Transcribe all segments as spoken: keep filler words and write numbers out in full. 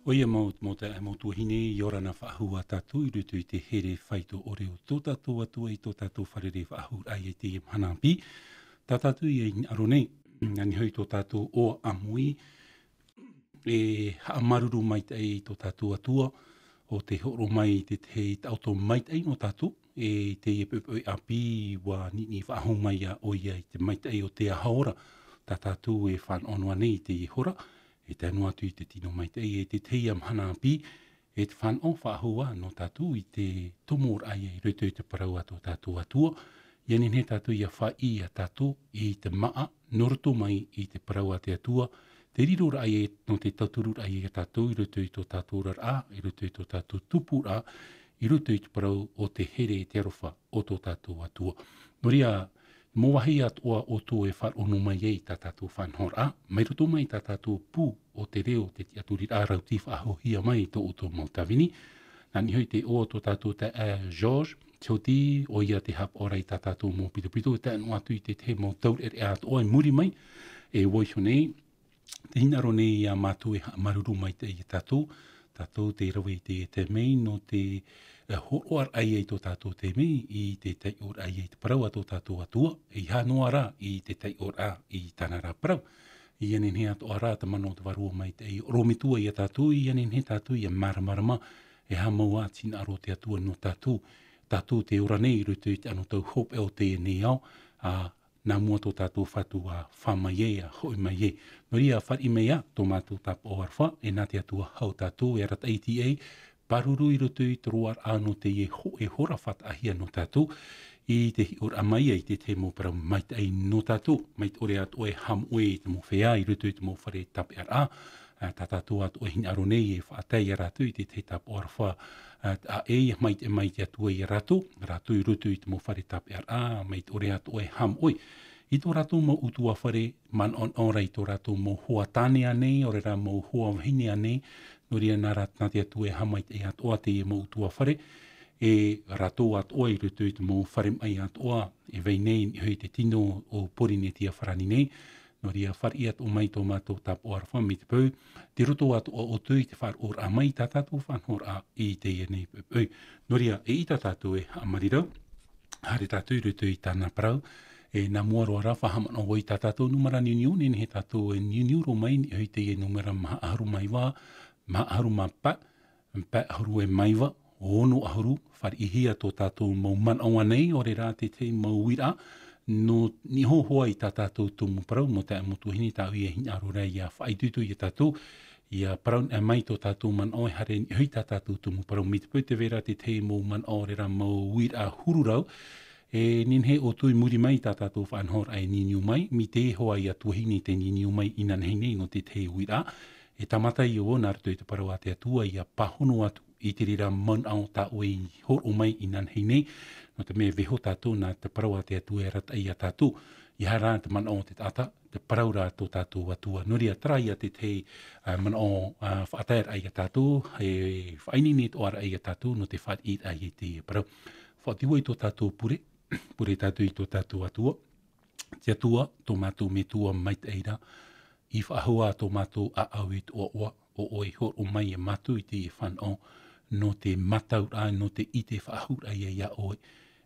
ʻOia mau, mau taeaʻe, mau tuahine, ʻia ora na faʻahou ā tātou i roto i te here faito ʻore o tō tātou Atua i tō tātou fārerei faʻahou raʻa i teie mahana ʻāpī. Tā tātou ia hinaʻaro nei, nā niʻa hoʻi tō tātou ʻoaʻa ʻāmui, e haʻamāuruuru maitaʻi i tō tātou Atua, ʻo tē hōroʻa mai i te tahi taʻoto maitaʻi nō tātou, e teie poʻipoʻi ʻāpī, ʻua niʻiniʻi faʻahou mai ā ʻoia i te maitaʻi o te ahaora, tā tātou e fānaʻo noa nei i teie hora, e tae noa atu i te tino maitaʻi, e te tahi mahana ʻāpī, e te fānaʻo faʻahou ā nō tātou i te tomo raʻa i roto i te parau a tō tātou Atua, ʻia nehenehe tātou ʻia faʻaʻī ia tātou i te māʻa, nō roto mai i te parau a te Atua, te riro raʻa nō te tauturu raʻa ia tātou i roto i tō tātou oraraʻa, i roto i tō tātou tupuraʻa, i roto i te parau o te here, te aroha o tō tātou Atua. Nō reira, mau vāhi atoʻa ʻoutou e faʻaroʻo mai ai i tā tātou faʻanahoraʻa, mai roto mai i tā tātou pū o te reo, te tiʻaturiraʻa rauti faʻahouhia mai i tō ʻoutou mau tāvini. Nā niʻa hoʻi te iʻoa o tō tātou taeaʻe George Tioti, ʻoia te haʻapaʻo ra i tā tātou mau pitopito, e tae noa atu i te tahi mau taureʻareʻa atoʻa i muri mai, e vaiiho nei, tē hinaʻaro nei ia mātou e haʻamāuruuru maitaʻi ia tātou, tātou tē rave i te taime nō te, e, hōroʻaraʻa i tō tātou taime i te taiʻoraʻa i te parau a tō tātou Atua, e ʻeiaha noa rā i te taiʻoraʻa i tāna ra parau. ʻIa nehenehe atoʻa rā te mana o te Vārua Maitaʻi e ʻorometua ia tātou, ʻia nehenehe tātou ʻia māramarama, e aha mau ā te hinaʻaro o te Atua nō tātou, tātou tē ora nei i roto i te anotau hopeʻa o teie nei ao, ā, nā mua tō tātou Fatu ʻa fā mai ai, ʻa hoʻi mai ai. Nō reira, fāriʻi mai ā tō mātou tāpaʻo aroha, e nā te Atua hau tātou e arataʻi i teie, pāruru i roto i te roaraʻa nō teie hōʻē hora faʻataʻahia nō tātou, i te hiʻoraʻa mai ai i te tahi mau parau maitaʻi nō tātou, mai te ʻore atoʻa e haʻamoʻe i te mau feiā, i roto i te mau fare tāpeʻaraʻa, ā, tā tātou atoʻa e hinaʻaro nei e faʻatae ia rātou i te tahi tāpaʻo aroha, ā, ʻaʻe, ʻia maitaʻi mai te Atua ia rātou, rātou i roto i te mau fare tāpeʻaraʻa, mai te ʻore atoʻa e haʻamoʻe i tō rātou mau ʻutuāfare, manaʻonaʻo ra i tō rātou mau hoa tāne ānei, ʻaore rā mau hoa vahine ānei, nō reira nā rā-, nā te Atua e haʻamaitaʻi atoʻa teie mau ʻutuāfare, e rātou atoʻa i roto i te mau fare maʻi atoʻa, e vai nei i niʻa hoʻi i te tino o Pōrīnetia farāni nei, nō reira fāriʻi atoʻa mai tō mātou tāpaʻo aroha mai te peu, tei roto atoʻa ʻoutou i te faʻaroʻoraʻa mai i tā tātou faʻanahoraʻa i teie nei poʻipoʻi. Nō reira, eʻita tātou e haʻamarirau, haere tātou i roto i tāna parau, e nā mua roa rā, faʻahaʻamanaʻo vau i tā tātou nūmera niuniu, nehenehe tātou e niuniu roa mai i niʻa hoʻi i teie nūmera maha ʻahuru mā iva, maha ʻahuru mā pae, pae ʻahuru e mā iva, ono ʻahuru, fāriʻihia tō tātou mau manaʻo ānei, ʻaore rā te tahi mau uiraʻa, nō niʻa iho hoʻi i tā tātou tumu parau, mau taeaʻe, mau tuahine, tāʻu e hinaʻaro ra ʻia faʻaitoito ia tātou, ʻia parau mai tō tātou manaʻo e haere i niʻa hoʻi i tā tātou tumu parau, mai te peu tē vai ra te tahi mau manaʻo, ʻaore rā mau uiraʻa huru rau, e nehenehe ʻoutou i muri mai i tā tātou faʻanahoraʻa e niuniu mai, mai teie hoʻi tuahine tē niuniu mai inanahi nei nō te tahi uiraʻa, e tāmata ïa vau nā roto i te parau a te Atua ʻia pāhono atu i te reira manaʻo tā ʻoe i hōroʻa mai inanahi nei, nō te mea e vaiiho tātou nā te parau a te Atua e arataʻi ia tātou, ʻeiaha rā te manaʻo o te taʻata, te parau rā tō tātou Atua. Nō reira, terā ïa te tahi, ā, manaʻo, ā, faʻataeraʻa ia tātou, e faʻaineine atoʻa ra ia tātou, nō te fāriʻiraʻa i teie parau. Faʻaoti vau i tō tātou pure, pure tātou i tō tātou Atua. Te Atua, tō mātou Metua maitaʻi ra, i faʻahou ā tō mātou ʻāʻau i te ʻoaʻoa, ʻo ʻoe i hōroʻa mai ia mātou i teie fānaʻo, nō te mātauraʻa, nō te ʻite faʻahou raʻa ia ia ʻoe.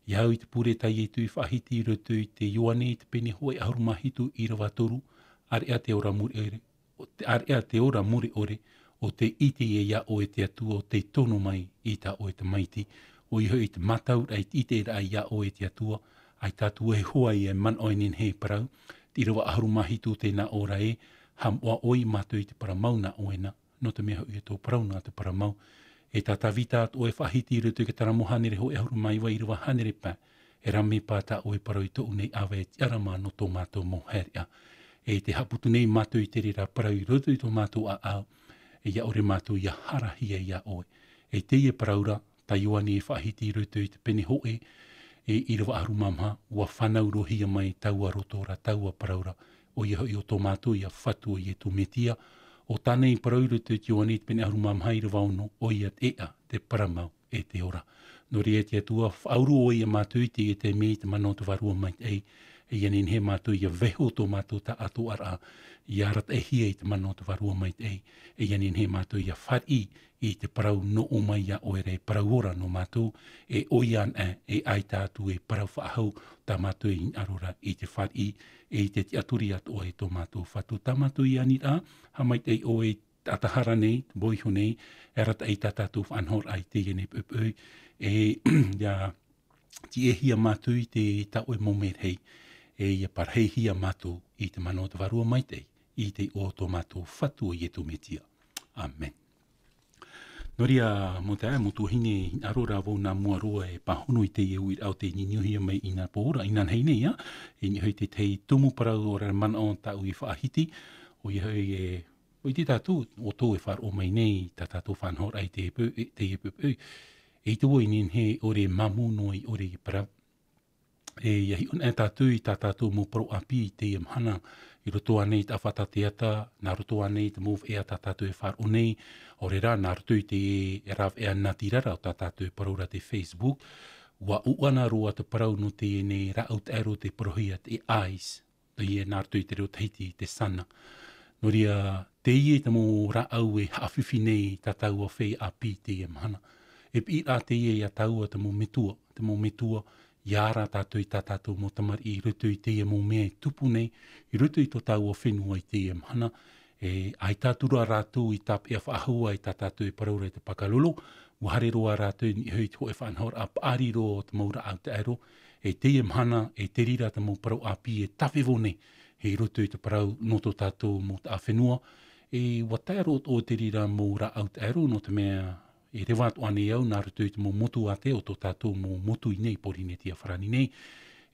ʻEiaha au i te pure tā Ietu i faʻahiti i roto i te Ioane i te pene hōʻē ʻahuru mā hitu ʻīrava toru, ʻāreʻa te ora mure ʻore, ʻo te, ʻāreʻa te ora mure ʻore, ʻo tē ʻite ia ia ʻoe te Atua, ʻo tē tono mai i tā ʻoe tamaiti, ʻoia hoʻi te mātauraʻa i te ʻiteraʻa ia ʻoe te Atua, ʻaita atu e hoa ïa e manaʻo e nehenehe e parau, te ʻīrava ʻahuru mā hitu tē nā ʻō ra ē, haʻamoʻa ʻoe ia mātou i te parau mau nā ʻoe na, nō te mea hoʻi ē tō parau na te parau mau. E tā Tāvita atoʻa e faʻahiti i roto i te Taramo hānere hōʻē ʻahuru mā iva ʻīrava hānere pae, e rā me pā tā ʻoe parau i tōʻu nei ʻāvae e tiʻarama nō tō mātou mau haereʻa. E tē haʻaputu nei mātou i te reira parau i roto i tō mātou ʻāʻau, e ʻia ʻore mātou ʻia hārahia ia ʻoe. E teie parau ra, tā Ioane e faʻahiti i roto i te pene hōʻē, e ʻīrava ʻahuru mā maha, ʻua fānau roa hia mai taua roto ra, taua parau ra, ʻoia hoʻi ʻo tō mātou ia Fatu ʻo Ietu Metia, ʻo tāna i parau i roto i te Ioane i te pene ʻahuru mā maha ʻīrava ono, ʻoia te ʻēʻa, te parau mau, e te ora. Nō reira te Atua, faʻauru ʻoe ia mātou i teie taime i te mana o te Vārua Maitaʻi, E ia nehenehe mātou ia vaiiho tō mātou taʻatoʻaraʻa, ia arataʻihia i te mana o te Vārua Maitaʻi. E ia nehenehe mātou ia fāriʻi i te parau nō ʻō mai iā ʻoe ra, e parau ora nō mātou, e ʻoia anaʻe, e ʻaita atu e parau faʻahou tā mātou e hinaʻaro ra i te fāriʻi, e i te tiʻaturi atoʻa i tō mātou Fatu. Tā mātou i aniraʻa, haʻamaitaʻi ʻoe i taʻata hara nei, vaiiho nei, e arataʻi tā tātou faʻanahoraʻa i teie nei poʻipoʻi, e ia tiʻehia mātou i te taoʻe mau mea rahi, e ia parahihia mātou i te mana o te Vārua Maitaʻi, i te iʻoa o tō mātou Fatu ʻo Ietu Metia. Amen. Nō reira, mau taeaʻe, mau tuahine, hinaʻaro ra vau nā mua roa e pāhono i teie uiraʻa o tē niuniuhia mai i nā pō ra, i nā nei nei, ā, e niʻa hoʻi i te tahi tumu parau ora manaʻo tāʻu i faʻahiti, ʻoia hoʻi e ʻO ʻite tātou, ʻo tō e faʻaroʻo mai nei, tā tātou faʻanahoraʻa i te peu, e, teie poʻipoʻi, e ʻite vau e nehenehe ʻore e māmū noa i ʻore i parau. E, ia hiʻo anaʻe tātou i tā tātou mau parau ʻāpī i teie mahana, i roto ānei i te ʻāfata teata, nā roto ānei i te mau veʻa tā tātou e faʻaroʻo nei, ʻaore rā, nā roto i te rāveʻa natirara o tā tātou e parau ra te Facebook, ʻua ʻuʻana roa te parau nō teie nei rāʻau taʻero tē parauhia te ice. Teie nā roto i te reo Tahiti, te sauna. Nō reira, teie te mau rāʻau e haʻafifi nei i tā tāua feiā ʻāpī i teie mahana. E piʻiraʻa teie iā tāua te mau metua, te mau metua, ʻia ara tātou i tā tātou mau tamariʻi i roto i teie mau mea e tupu nei, i roto i tō tāua fenua i teie mahana. E, ʻaita atu ra rātou i tāpeʻa faʻahou i tā tātou e parau ra i te pakalolo, ʻua haere roa rātou i niʻa hoʻi i te hōʻē faʻanahoraʻa paʻari roa o te mau rāʻau taʻero, e teie mahana, e te reira te mau parau ʻāpī e tāvini nei, i roto i te parau nō tō tātou mau taʻa fenua, e ʻua tae roa atoʻa te reira mau rāʻau taʻero, nō te mea, e reva atoʻa nei au, nā roto i te mau motu ātea o tō tātou mau motu i nei, Pōrīnetia Farāni nei,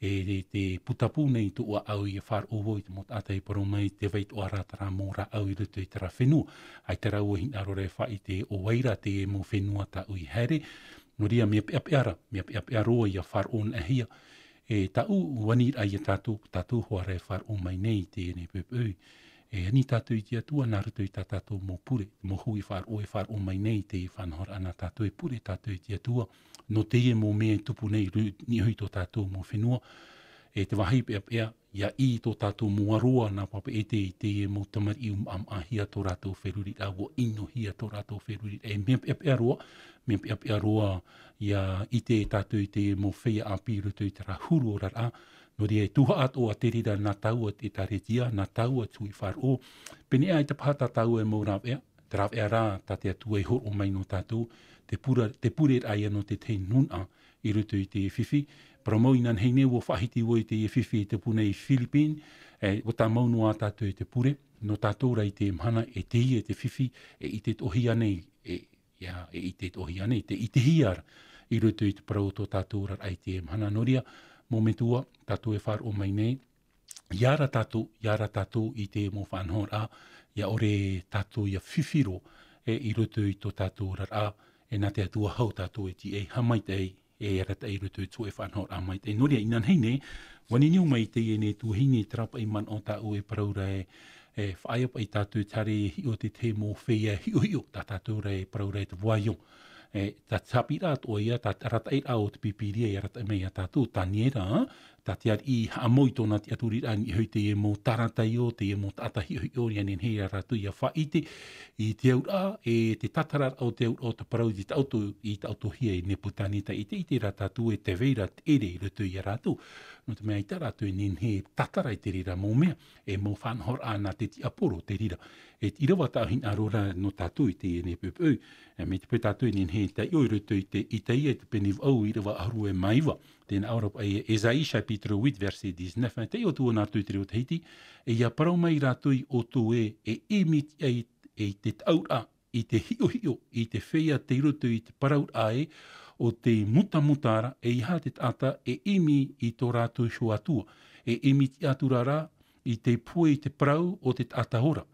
e, e te putapū nei tō ʻoe ʻāʻau, ʻia faʻaroʻo vau i te mau taʻata e parau mai, tē vai atoʻa ra terā mau rāʻau i roto i terā fenua. ʻAita rā vau e hinaʻaro ra e faʻaʻite ʻo vai ra te mau fenua tāʻu i haere. Nō reira, mea peʻapeʻa ra, mea peʻapeʻa roa ʻia faʻaroʻo anaʻe hia. E tāʻu, ʻua ani ra iā tātou, tātou hoʻi ra e faʻaroʻo mai nei i teie nei poʻipoʻi. E ani tātou i te Atua nā roto i tā tātou mau pure, mau hui faʻaroʻo e faʻaroʻo mai nei i teie faʻanahoraʻa nā tātou, e pure tātou i te Atua, nō teie mau mea e tupu nei i ru-, niʻa hoʻi i tō tātou mau fenua, e te vāhi peʻapeʻa, ʻia ʻī i tō tātou mau aroā nā papeʻete i teie mau tamariʻi ʻua maʻamaʻahia tō rātou feruriraʻa, ʻua ʻinohia tō rātou feruriraʻa, e mea peʻapeʻa roa, mea peʻapeʻa roa, ʻia ʻite tātou i teie mau feiā ʻāpī i roto i terā huru oraraʻa, nō reira e tuhaʻa atoʻa te reira nā tāua te ʻĒtārētia, nā tāua te hui faʻaroʻo, pēneiaʻe ʻaita paha tā tāua e mau rāveʻa, te rāveʻa rā tā te Atua i hōroʻa mai nō tātou, te pura-, te pureraʻa ïa nō te tahi nūnaʻa i roto i te fifi. Parau mau, inanahi nei ʻua faʻahiti vau i teie fifi e tupu nei i Philippines, e, ʻua tāmau noa tātou i te pure, nō tātou rā i teie mahana, e teie te fifi, e ʻite atoʻahia nei, e, ʻia, e ʻite atoʻahia nei, tē ʻitehia ra i roto i te parau o tō tātou oraraʻa i teie mahana. Nō reira, mau metua, tātou e faʻaroʻo mai nei, ʻia ara tātou, ʻia ara tātou i te mau faʻanahoraʻa, ʻia ʻore tātou ʻia fifi roa, e, i roto i tō tātou oraraʻa, e nā te Atua hau tātou e tīaʻi, haʻamaitaʻi, e arataʻi i roto i te hōʻē faʻanahoraʻa maitaʻi. Nō reira, inanahi nei, ʻua niuniu mai teie nei tuahine, terā paʻi manaʻo tāʻu e parau ra e, e faʻaea paʻi tātou te haere e hiʻo i te tahi mau feiā hiʻohiʻo, tā tātou rā e parau ra e te voyant. E, tā te haʻapiʻiraʻa atoʻa ïa, tā te arataʻiraʻa o te Pīpīria i arataʻi mai iā tātou, Taniera, tā te ariʻi i haʻamau i tōna tiʻaturiraʻa i niʻa hoʻi i teie mau tāratai ʻo, teie mau taʻata hiʻohiʻo, ʻia nehenehe rātou ʻia faʻaʻite i te auraʻa, e te tātararaʻa o te auraʻa o te parau i taʻoto-, i taʻotohia e Nepukaneta, ʻite, ʻite rā tātou e tē vai ra te ʻere i roto iā rātou. Nō te mea ʻaita rātou e nehenehe e tātara i te reira mau mea, e mau faʻanahoraʻa nā te tiaporo te reira. E ʻīrava tāʻu hinaʻaro ra nō tātou i teie nei poʻipoʻi, e mai te peu tātou e nehenehe e taiʻo i roto i te Isaia i te pene vaʻu, ʻīrava ʻahuru e mā iva. Tē nā ʻō ra paʻi, Ésaïe chapitre huit, verset dix-neuf, e taiʻo atu nā rātou i te reo Tahiti, e ʻia parau mai rātou ia ʻoutou ē, e ʻimi tiʻa i, i te taʻauraʻa, i te hiʻohiʻo, i te feiā tei roto i te parauraʻa ē, ʻo tei mutamuta ra, ʻeiaha te taʻata e ʻimi i tō rātou iho Atua, e ʻimi tiʻa atu ra rā, i te pohe i te parau o te taʻata ora,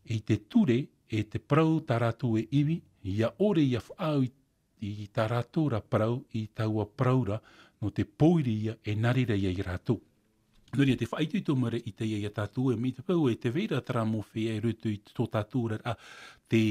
i te ture, e te parau tā rātou e ʻimi, ʻia ʻore ʻia faʻaau i i tā rātou ra parau, i taua parau ra, nō te pōiri ïa e nā reira ïa ia rātou. Nō reira, tē faʻaitoito mai ra Isaia iā tātou ē, mai te peu ē tē vai ra terā mau feiā i roto i tō tātou oraraʻa, te,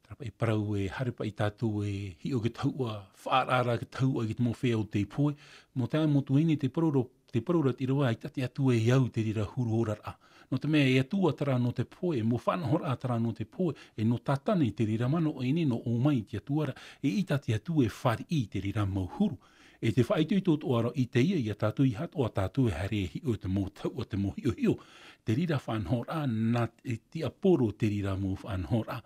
terā paʻi parau e haere paʻi tātou e hiʻo i te tahuʻa, faʻaara ra i te tahuʻa i te mau feiā ʻo tei pohe, mau taeaʻe, mau tuahine, te parau ra Te parau ra te ʻīrava, ʻaita te Atua e au i te reira huru oraraʻa. Nō te mea e Atua terā nō te pohe, e mau faʻanahoraʻa terā nō te pohe, e nō Tātana i te reira manaʻo ʻē nei nō ʻō mai i te Atua ra, e ʻaita te Atua e fāriʻi i te reira mau huru. E te faʻaitoito atoʻa ra i teie ia tātou, ʻeiaha atoʻa tātou e haere e hiʻo i te mau tahuʻa, te mau hiʻohiʻo, te reira faʻanahoraʻa nā te, te tiaporo te reira mau faʻanahoraʻa.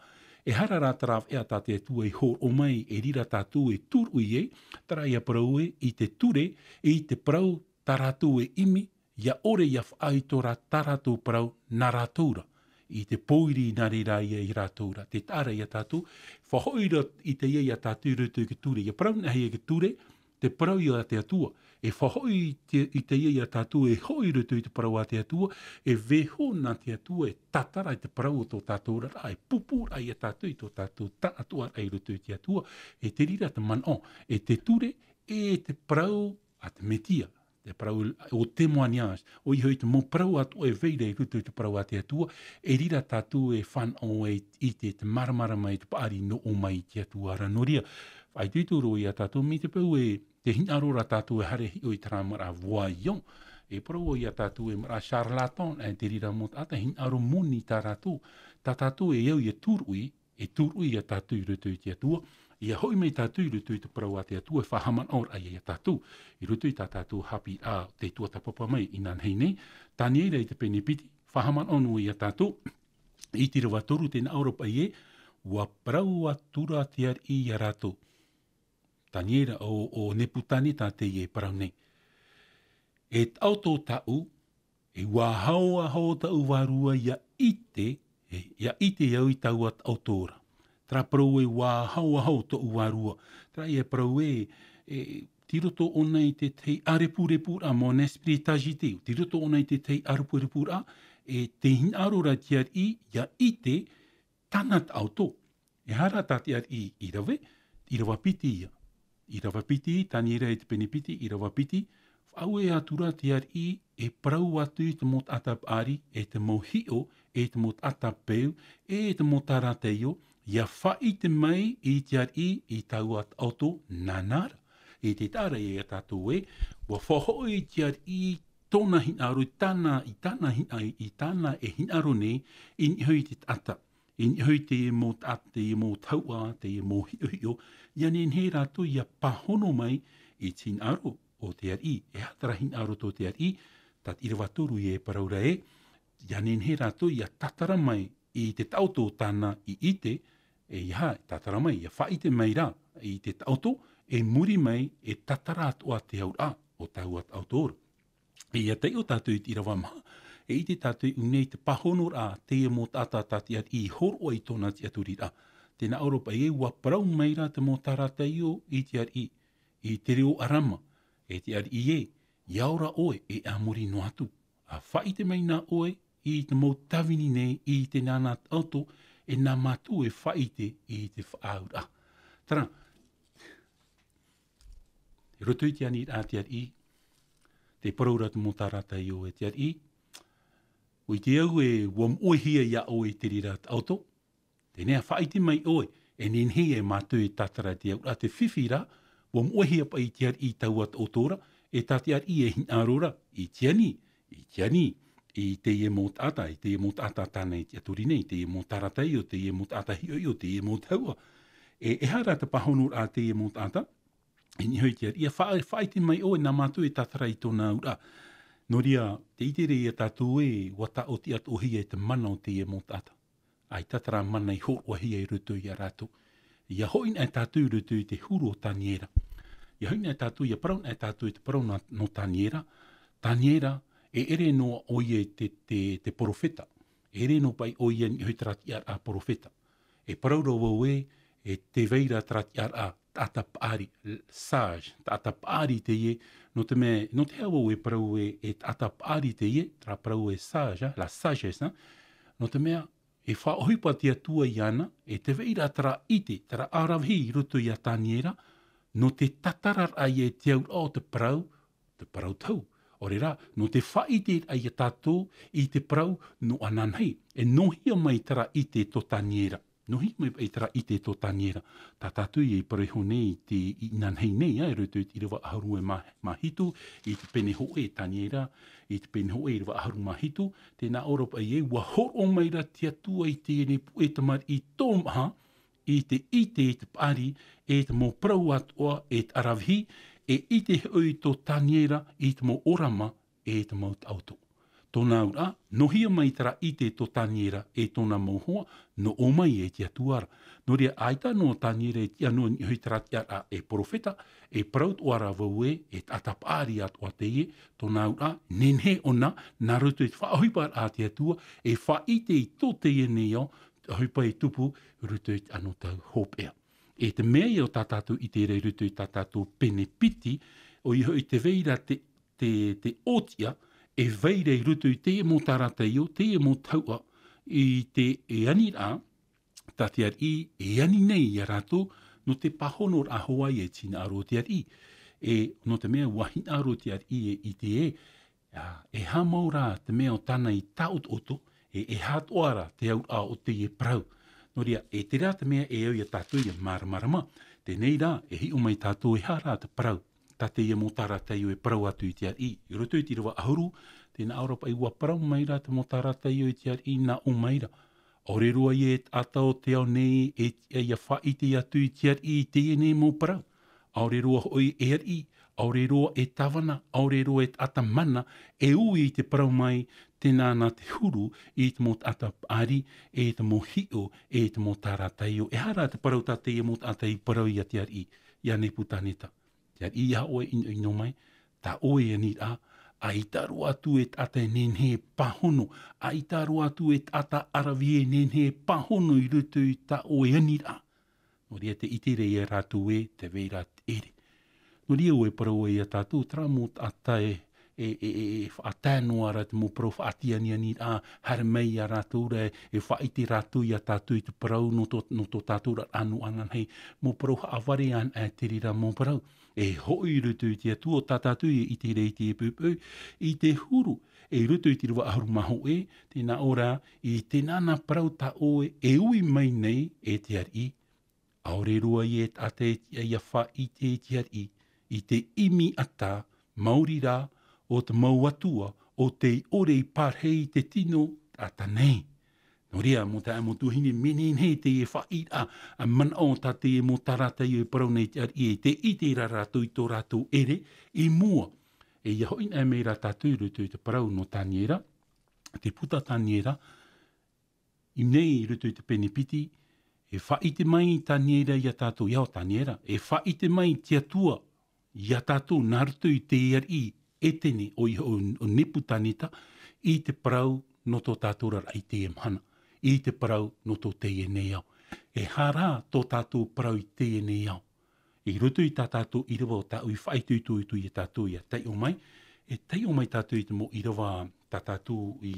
E aha rā te rāveʻa tā te Atua i hōroʻa mai, e reira tātou e tūruʻi ai, terā ia parau ē, i te ture, i te parau tā rātou e ʻimi, ʻia ʻore ʻia faʻaitoito rā tā rātou parau nā rātou ra. I te pōiri nā reira ia i rātou ra. Te taʻa ra ia tātou, faʻahoʻi ra i teie ia tātou i roto i te ture. ʻIa parau anaʻe i te ture, te parau ia a te Atua. E faʻahoʻi i te, i teie ia tātou, e hoʻi i roto i te parau a te Atua, e vaiiho nā te Atua, e tātara i te parau o tō tātou oraraʻa, e pūpū ra ia tātou i tō tātou taʻatoʻaraʻa i roto i te Atua, e te reira te manaʻo, e te ture, e te parau a te Mesia, te parau o témoignage, ʻoia hoʻi te mau parau atoʻa e vai ra i roto i te parau a te Atua, e reira tātou e fānaʻo ai i te, te māramarama i te paʻari nō ʻō mai i te Atua ra. Nō reira, faʻaitoito roa ia tātou, mai te peu e, te hinaʻaro ra tātou e haere e hiʻo i terā mau rā voyant, e parau ia tātou e mau rā charlatan, e te reira mau taʻata, hinaʻaro moni tā rātou, tā tātou e au ʻia tūruʻi, e tūruʻi ia tātou i roto i te Atua, ʻia hoʻi mai tātou i roto i te parau a te Atua, e faʻahaʻamanaʻo ra ia tātou, i roto i tā tātou haʻapiʻiraʻa, tei tuatāpapa mai inānahi nei, Taniera i te pene piti, faʻahaʻamanaʻo noa ia tātou, i te ʻīrava toru, tē nā ʻō ra paʻi ē, ʻua parau atura te ariʻi ia rātou. Taniera, ʻo, ʻo Nepukaneta teie e parau nei. E taʻoto tāʻu, e ʻua haoahao taʻu vārua ʻia ʻite, e, ʻia ʻite au i taua taʻoto ra. Terā parau ē ʻua haoahao taʻu vārua. Terā ia parau ē, e, tei roto ʻōna i te, te ʻārepurepuraʻa, mon esprit agité, tei roto ʻōna i te, te ʻārepurepuraʻa, e te hinaʻaro ra te ariʻi, ʻia ʻite, tāna taʻoto. E aha rā tā te ariʻi i rave, ʻīrava piti ia. ʻĪrava piti, Taniera i te pene piti, ʻīrava piti, faʻaue atura te ariʻi, e parau atu i te mau taʻata paʻari, e te mau hiʻo, e te mau taʻata peu, e te mau tārateio, ʻia faʻaʻite mai i te ariʻi i taua taʻoto nāna ra. I te taʻa ra ia tātou ē, ʻua faʻahoʻi te ariʻi i tōna hinaʻaro, i tāna, i tāna hina-, i tāna e hinaʻaro nei, i niʻa i te taʻata. I niʻa i teie mau taʻata, teie mau tahuʻa, teie mau hiʻohiʻo, ʻia nehenehe rātou ʻia pāhono mai i te hinaʻaro o te ariʻi. E aha terā hinaʻaro tō te ariʻi, tā te ʻīrava toru e parau ra ē, ʻia nehenehe rātou ʻia tātara mai i te taʻoto tāna i ʻite, e ʻeiaha, tātara mai, ʻia faʻaʻite mai rā i te taʻoto, e muri mai, e tātara atoʻa te auraʻa o taua taʻoto ra. E ʻia taiʻo tātou i te ʻīrava maha, e ʻite tātou i ʻō nei te pāhonoraʻa teie mau taʻata tā te ariʻi i hōroʻa i tōna tiʻaturiraʻa. Tē nā ʻō ra paʻi ē, ʻua parau mai rā te mau tārateio i te ariʻi, i te reo ʻArama, e te ariʻi ē, ʻia ora ʻoe, e a muri noa atu. ʻA faʻaʻite mai na ʻoe i te mau tāvini nei, i te nāna taʻoto, e nā mātou e faʻaʻite i te faʻaauraʻa. Terā, i roto i te aniraʻa a te ariʻi, tē parau ra te mau tārateio e te ariʻi, ʻua ʻite au ē, ʻua moʻehia ia ʻoe i te reira taʻoto, teie nei ʻa faʻaʻite mai ʻoe, e nehenehe ia mātou e tātara i te auraʻa, te fifi rā, ʻua moʻehia paʻi te ariʻi i taua taʻoto ra, e tā te ariʻi e hinaʻaro ra, i te ani, i te ani, i teie mau taʻata, i teie mau taʻata tāna i tiʻaturi nei, teie mau tārateio, teie mau taʻata hiʻohiʻo, teie mau tahuʻa. E, e aha rā te pāhonoraʻa a teie mau taʻata, i niʻa i te ariʻi, ʻia faʻa-, faʻaʻite mai ʻoe, nā mātou e tātara i tōna auraʻa. Nō reira, tē ʻite ra ia tātou ē, ʻua taʻotiʻa atoʻahia e te mana o teie mau taʻata. ʻAita terā mana i hōroʻahia i roto ia rātou. ʻIa hoʻi anaʻe tātou i roto i te huru o Taniera. ʻIa hoʻi anaʻe tātou, ʻia parau anaʻe tātou i te parau nā, nō Taniera. Taniera, e ʻere noa ʻoia te, te, te perofeta. E ʻere noa paʻi ʻoia i niʻa i terā tiʻaraʻa perofeta. E parau ra vau ē, e tē vai ra terā tiʻaraʻa, taʻata paʻari, sage, taʻata paʻari teie, nō te mea, nō te aha vau e parau ē, e taʻata paʻari teie, terā parau ē sage, la sagesse, nō te mea, e faʻaʻohipa te Atua iāna, e tē vai ra terā ʻite, terā ʻaravihi i roto ia Taniera, nō te tātara ra ia i te auraʻa o te parau, te parau tohu. ʻO reira, nō te faʻaʻite ia tātou i te parau nō ananahi, e nōhea mai terā ʻite tō Taniera. Nō hea mai paʻi terā ʻite tō Taniera, tā tātou i parau iho nei i te, i nānahi nei, ā, i roto i te ʻīrava ʻahuru e mā, mā hitu, i te pene hōʻē Taniera, i te pene hōʻē ʻīrava ʻahuru mā hitu, tē nā ʻō ra paʻi ē, ʻua hōroʻa mai ra te Atua i teie nei puʻe tamariʻi tōmaʻa, i te ʻite i te paʻari, e te mau parau atoʻa, e te ʻaravihi, e ʻite hoʻi tō Taniera i te mau ʻōrama, e te mau taʻoto. Tōna auraʻa, nō hea mai terā ʻite tō Taniera e tōna mau hoa, nō ʻō mai e te Atua ra. Nō reira, ʻaita noa Taniera e tiʻa noa i niʻa hoʻi terā tiʻaraʻa e perofeta, e parau atoʻa ra vau ē, e taʻata paʻari atoʻa teie, tōna auraʻa, nehenehe ʻōna, nā roto i te faʻaʻohiparaʻa a te Atua, e faʻaʻite i tō teie nei ao, te ʻohipa e tupu, i roto i te anotau hopeʻa. E te mea ia o tā tātou ʻite ra i roto i tā tātou pene piti, ʻoia hoʻi tē vai ra te, te, te ʻōtiʻa, e vai ra i roto i teie mau tārateio, teie mau tahuʻa, i te, e aniraʻa, tā te ariʻi, e ani nei ia rātou, nō te pāhonoraʻa hoʻi e te hinaʻaro o te ariʻi. E, nō te mea, ʻua hinaʻaro te ariʻi e ʻite ē, ā, e haʻamau rā te mea o tāna i taʻotoʻoto, e, e aha atoʻa rā te auraʻa o teie parau. Nō reira, e terā te mea e au ia tātou ia māramarama. Teie nei rā, e hiʻo mai tātou e aha rā te parau. Tā teie mau tārateio e parau atu i te ariʻi. I roto i te ʻīrava ʻahuru, tē nā ʻō ra paʻi ʻua parau mai ra te mau tārateio i te ariʻi nā ʻō mai ra. ʻAore roa ia e taʻata o te ao nei e tiʻa ia faʻaʻite atu i te ariʻi i teie nei mau parau. ʻAore roa hoʻi e ariʻi, ʻaore roa e tāvana, ʻaore roa e taʻata mana, e ui i te parau mai, tēnā nā te huru i te mau taʻata paʻari, e te mau hiʻo, e te mau tārateio. E aha rā te parau tā teie mau taʻata i parau ia te ariʻi, ia Nepukaneta. Te ariʻi ia ʻoe ʻino, ʻino mai, tā ʻoe aniraʻa, ʻaita roa atu e taʻata e nehenehe e pāhono, ʻaita roa atu e taʻata ʻaravihi e nehenehe e pāhono i roto i tā ʻoe aniraʻa. Nō reira te ʻite ra ia rātou ē, tē vai ra te ʻere. Nō reira ʻua parau ia tātou, terā mau taʻata e, e, e, e, e faʻatae noa ra te mau parau faʻatianianiraʻa, haere mai ia rātou ra, e faʻaʻite rātou ia tātou i te parau nō tō, nō tō tātou ra ʻānoʻa ananahi, mau parau haʻavare ana, e te reira mau parau. E hoʻi i roto i te Atua, tā tātou e ʻite ra i te poʻipoʻi, i te huru, e i roto i te ʻīrava ʻahuru mā hōʻē, tē nā ʻō ra, i tēnā nā parau tā ʻoe, e ui mai nei, e te ariʻi, ʻaore roa ia e taʻata e tiʻa ia faʻaʻite i te ariʻi, i te ʻimi ata, maori rā, o te mau atua, o tei ʻore i pārahi i te tino, taʻata nei. Nō reira, mau taeaʻe, mau tuahine, mea nehenehe teie faʻaʻiteraʻa, ā, manaʻo tā teie mau tārateio e parau nei te ariʻi, e tē ʻite ra rātou i tō rātou ʻere, i mua. E ʻia hoʻi anaʻe mai ra tātou i roto i te parau nō Taniera, te puta Taniera, i ʻō nei i roto i te pene piti, e faʻaʻite mai Taniera ia tātou, ia ʻo Taniera, e faʻaʻite mai te Atua ia tātou nā roto i te ariʻi ʻētene, ʻoia hoʻi ʻo, ʻo Nepukaneta, i te parau nō tō tātou oraraʻa i teie mahana, i te parau nō tō teie nei ao. E aha rā tō tātou parau i teie nei ao. I roto i tā tātou ʻīrava o tāʻu i faʻaitoitoito ia tātou ʻia taiʻo mai, e taiʻo mai tātou i te mau ʻīrava tā tātou i,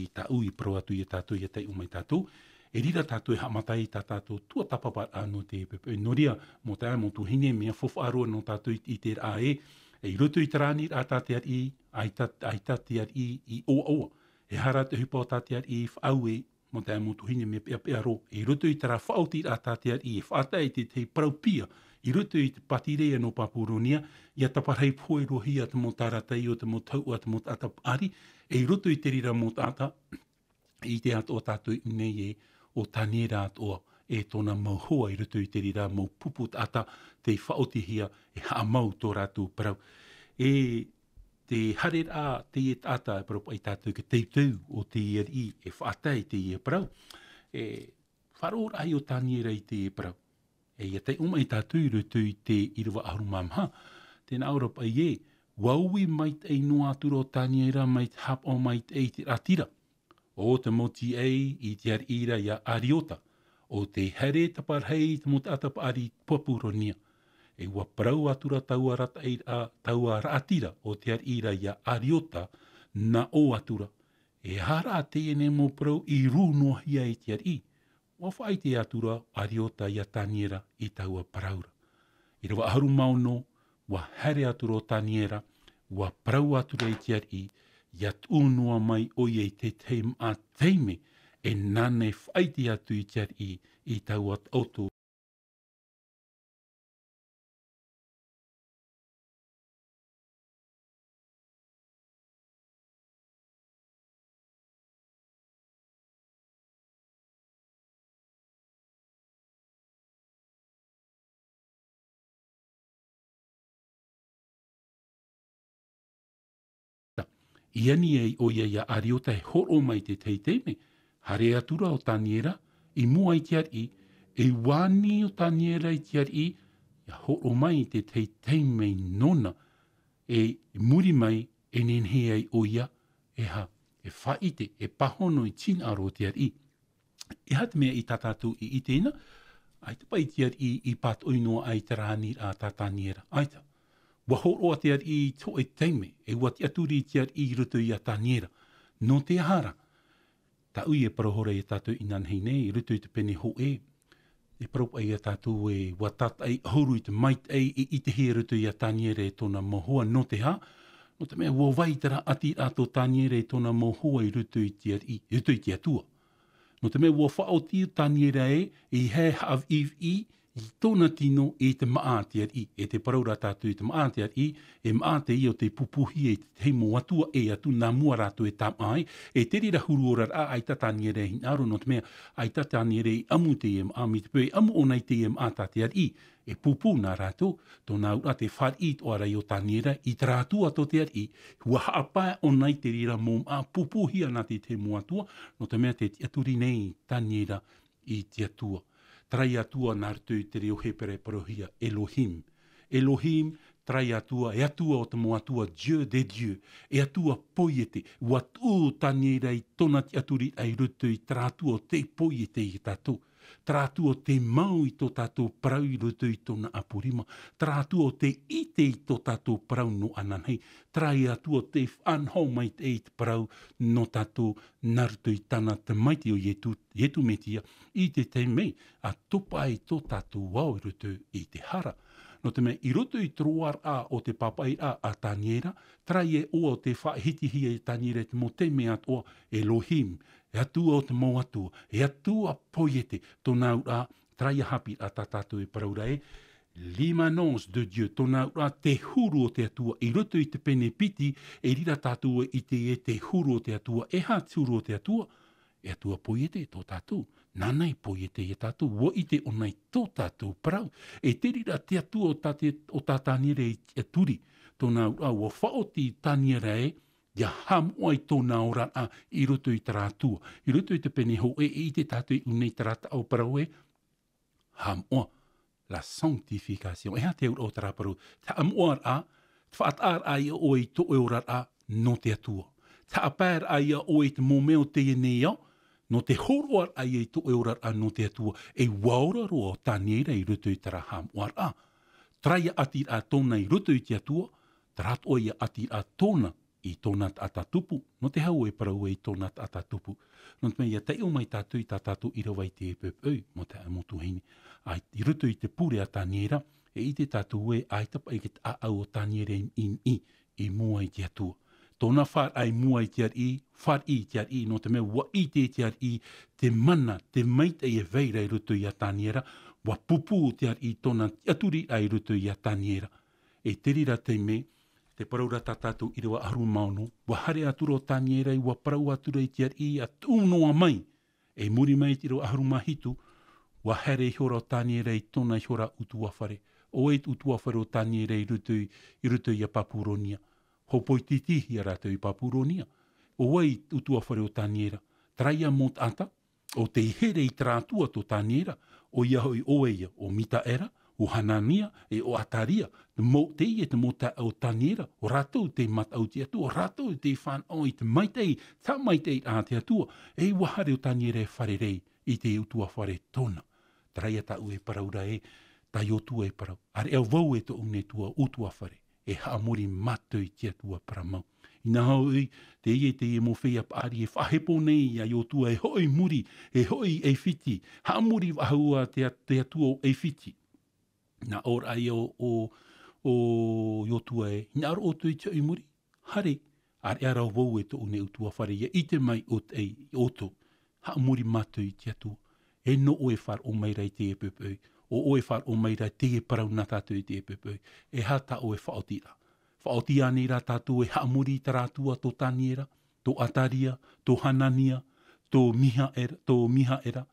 i tāʻu i parau atu ia tātou ʻia taiʻo mai tātou, e riro tātou e haʻamata i tā tātou tuatāpaparaʻa nō te poʻipoʻi. Nō reira, mau taeaʻe, mau tuahine, mea faufaʻa roa nō tātou i, i terā ē, e i roto i terā aniraʻa tā te ariʻi, ʻaita, ʻaita te ariʻi i ʻoaʻoa. E aha rā te ʻohipa o tā te ariʻi i faʻaue, mau taeaʻe, mau tuahine, mea peʻapeʻa roa. I roto i terā faʻaotiraʻa tā te ariʻi e faʻatae i te, te parau pia, i roto i te pātireia nō Papuronia, ʻia taparahi pohe roa hia te mau tārateio, te mau tahuʻa, te mau taʻata paʻari, e i roto i te reira mau taʻata, i te atoʻa tātou i ʻō nei ē, ʻo Taniera atoʻa, e tōna mau hoa i roto i te reira mau pupu taʻata, tei faʻaotihia, e haʻamau tō rātou parau. E te haereraʻa teie taʻata, e parau paʻi tātou i te teuteu o te ariʻi, e faʻatae i teie parau. E faʻaroʻoraʻa ʻo Taniera i teie parau. E ʻia taiʻo mai tātou i roto i te ʻīrava ʻahuru mā maha, tē nā ʻō ra paʻi ē, ʻua ui maitaʻi noa atu ra ʻo Taniera mai te haʻapaʻo maitaʻi i te raʻatira. ʻO te mau tīaʻi i te ariʻi ra ia Ariota, ʻo tei haere taparahi i te mau taʻata paʻari i Papuronia. E ʻua parau atu ra taua rataʻi-, a, taua raʻatira o te ariʻi ra ia Ariota, nā ʻō atu ra, e aha rā teie nei mau parau i rū noa hia i te ariʻi. ʻUa faʻaʻite atu ra Ariota ia Taniera i taua parau ra. ʻĪrava ʻahuru mā ono, ʻua haere atu ra ʻo Taniera, ʻua parau atu ra i te ariʻi, ʻia tuʻu noa mai ʻoia i te tahi māʻa taime, e nāna e faʻaʻite atu i te ariʻi, i taua taʻoto. I ani ai ʻoia iā Ariota e hōroʻa mai i te tahi taime, haere atu ra ʻo Taniera i mua i te ariʻi, e ʻua ani ʻo Taniera i te ariʻi, ʻia hōroʻa mai i te tahi taime nōna, e muri mai, e nehenehe ai ʻoia, e aha, e faʻaʻite, e pāhono i te hinaʻaro o te ariʻi. E aha te mea i tā tātou i ʻite ina, ʻaita paʻi te ariʻi i pātoʻi noa ai te rāniraʻa tā Taniera. ʻAita, ʻua hōroʻa te ariʻi i te hōʻē taime, e ʻua tiʻaturi te ariʻi i roto iā Taniera. Nō te aha ra? Tāʻu e parau hoʻi iā tātou inanahi nei, i roto i te pene hōʻē, e parau paʻi iā tātou ē, ʻua tātaʻi ʻahuru i te maitaʻi i ʻitehia i roto iā Taniera e tōna mau hoa, nō te aha? Nō te mea ʻua vai terā ʻatiraʻa tō Taniera e tōna mau hoa i roto i te ariʻi, i roto i te Atua. Nō te mea ʻua faʻaoti ʻo Taniera ē, i haʻaviʻiviʻi i tōna tino i te māʻa a te ariʻi, e tē parau ra tātou i te māʻa a te ariʻi, e māʻa teie o tei pupuhia i te tahi mau atua ʻē atu nā mua rātou e tāmāʻa ai, e te reira huru oraraʻa, ʻaita Taniera e hinaʻaro, nō te mea, ʻaita Taniera i ʻamu i teie māʻa, mai te peu e ʻamu ʻōna i teie māʻa tā te ariʻi, e pūpū nā rātou, tōna auraʻa tē fāriʻi atoʻa ra ʻo Taniera i terā Atua tō te ariʻi, ʻua haʻapae ʻōna i te reira mau māʻa pupuhia nā te tahi mau atua, nō te mea tē tiʻaturi nei Taniera i te Atua. Terā Atua nā roto i te reo Hepera e parauhia Elohim. Elohim, terā Atua, e Atua o te mau atua, Dieu des dieux, e Atua poiete, ʻua tuʻu Taniera i tōna tiʻaturiraʻa i roto i terā Atua o tei poiete iā tātou. Terā Atua o tei mau i tō tātou parau i roto i tōna ʻapu rima. Terā Atua o tei ʻite i tō tātou parau nō ananahi. Terā Atua o tei faʻanaho maitaʻi i te parau nō tātou nā roto i tāna tamaiti ʻo Ietu, Ietu Metia, i te taime ʻa topa ai tō tātou ao i roto i te hara. Nō te mea, i roto i te roaraʻa o te pāpaʻiraʻa a Taniera, terā e ʻoa o tei faʻahitihia e Taniera i te mau taime atoʻa, Elohim, e Atua o te mau atua, e Atua poiete, tōna auraʻa, terā haʻapiʻiraʻa tā tātou e parau ra ē, l'immanence de Dieu, tōna auraʻa te huru o te Atua, i roto i te pene piti, e reira tātou e ʻite ē te huru o te Atua, e aha te huru o te Atua, e Atua poiete tō tātou, nāna i poiete iā tātou, ʻua ʻite ʻōna i tō tātou parau, e te reira te Atua o tā te, o tā Taniera i tiʻaturi, tōna auraʻa ʻua faʻaoti Taniera ē, ʻia haʻamoʻa i tōna oraraʻa i roto i terā Atua, i roto i te pene hōʻē e ʻite tātou i ʻō nei terā taʻo parau ē, haʻamoʻa, la sanctification. E aha te auraʻa o terā parau? Te haʻamoʻaraʻa, te faʻataʻaraʻa iā ʻoe i tō ʻoe oraraʻa nō te Atua. Te haʻapaeraʻa iā ʻoe i te mau mea o teie nei ao, nō te hōroʻaraʻa ia i tō ʻoe oraraʻa nō te Atua. E ʻua ora roa ʻo Taniera i roto i terā haʻamoʻaraʻa. Terā ʻatiraʻa tōna i roto i te Atua, terā atoʻa ia ʻatiraʻa tōna i tōna taʻata tupu, nō te hau e parau ai i tōna taʻata tupu. Nō te mea ʻia taiʻo mai tātou i tā tātou ʻīrava i te poʻipoʻi, mau taeaʻe, mau tuahine. ʻA, i roto i te pure a Taniera, e ʻite tātou ē, ʻaita paʻi te ʻāʻau o Taniera i, i, i, i mua i te Atua. Tōna fāriʻi i mua i te ariʻi, fāriʻi i te ariʻi, nō te mea ʻua ʻite te ariʻi, te mana, te maitaʻi e vai ra i roto iā Taniera, ʻua pūpū te ariʻi tōna tiʻaturiraʻa i roto iā Taniera. E te reira taime, te parau ra tā tātou ʻīrava ʻahuru mā ono, ʻua haere atu ra ʻo Taniera ʻua parau atu ra i te ariʻi ʻia tuʻu noa mai. E muri mai i te ʻīrava ʻahuru mā hitu, ʻua haere ihora ʻo Taniera i tōna ihora ʻutuāfare. ʻO vai te ʻutuāfare o Taniera i roto i, i roto iā Papuronia? Hōpoi tītīhia rātou i Papuronia. ʻO vai te ʻutuāfare o Taniera? Terā mau taʻata, ʻo tei here i terā Atua tō Taniera, ʻoia hoʻi ʻo vai ïa, ʻo Mikaela, ʻo Hanania, e ʻo Azaria, te mau, teie te mau taeaʻe o Taniera, ʻo rātou tei mataʻu i te Atua, ʻo rātou tei fānaʻo i te maitaʻi, te haʻamaitaʻiraʻa a te Atua, e ʻua haere ʻo Taniera e fārerei i te ʻutuāfare tōna. Terā tāʻu e parau ra ē, tā Iotua e parau. ʻĀreʻa vau e tōʻu nei tua, ʻutuāfare, e haʻamori mātou i te Atua parau mau. Inaha hoʻi, teie, teie mau feiā paʻari e faʻahepo nei iā Iotua e hoʻi i muri, e hoʻi i ʻAifiti, haʻamori faʻahou ā te, te atua o ʻAifiti. Nā ʻō ra ïa ʻo, ʻo, ʻo Iotua ē, hinaʻaro ʻoutou i te hoʻi i muri? Haere, ʻāreʻa rā vau e tōʻu nei ʻutuāfare, ʻia ʻite mai ʻo te, ʻoutou. Haʻamori mātou i te Atua. E nō ʻoe e faʻaroʻo mai ra i teie poʻipoʻi, ʻo ʻoe e faʻaroʻo mai ra i teie parau nā tātou i teie poʻipoʻi, e aha tā ʻoe faʻaotiraʻa? Faʻaoti ānei rā tātou e haʻamori i terā Atua tō Taniera, tō Ataria, tō Hanania, tō Mihaera, tō Mihaera?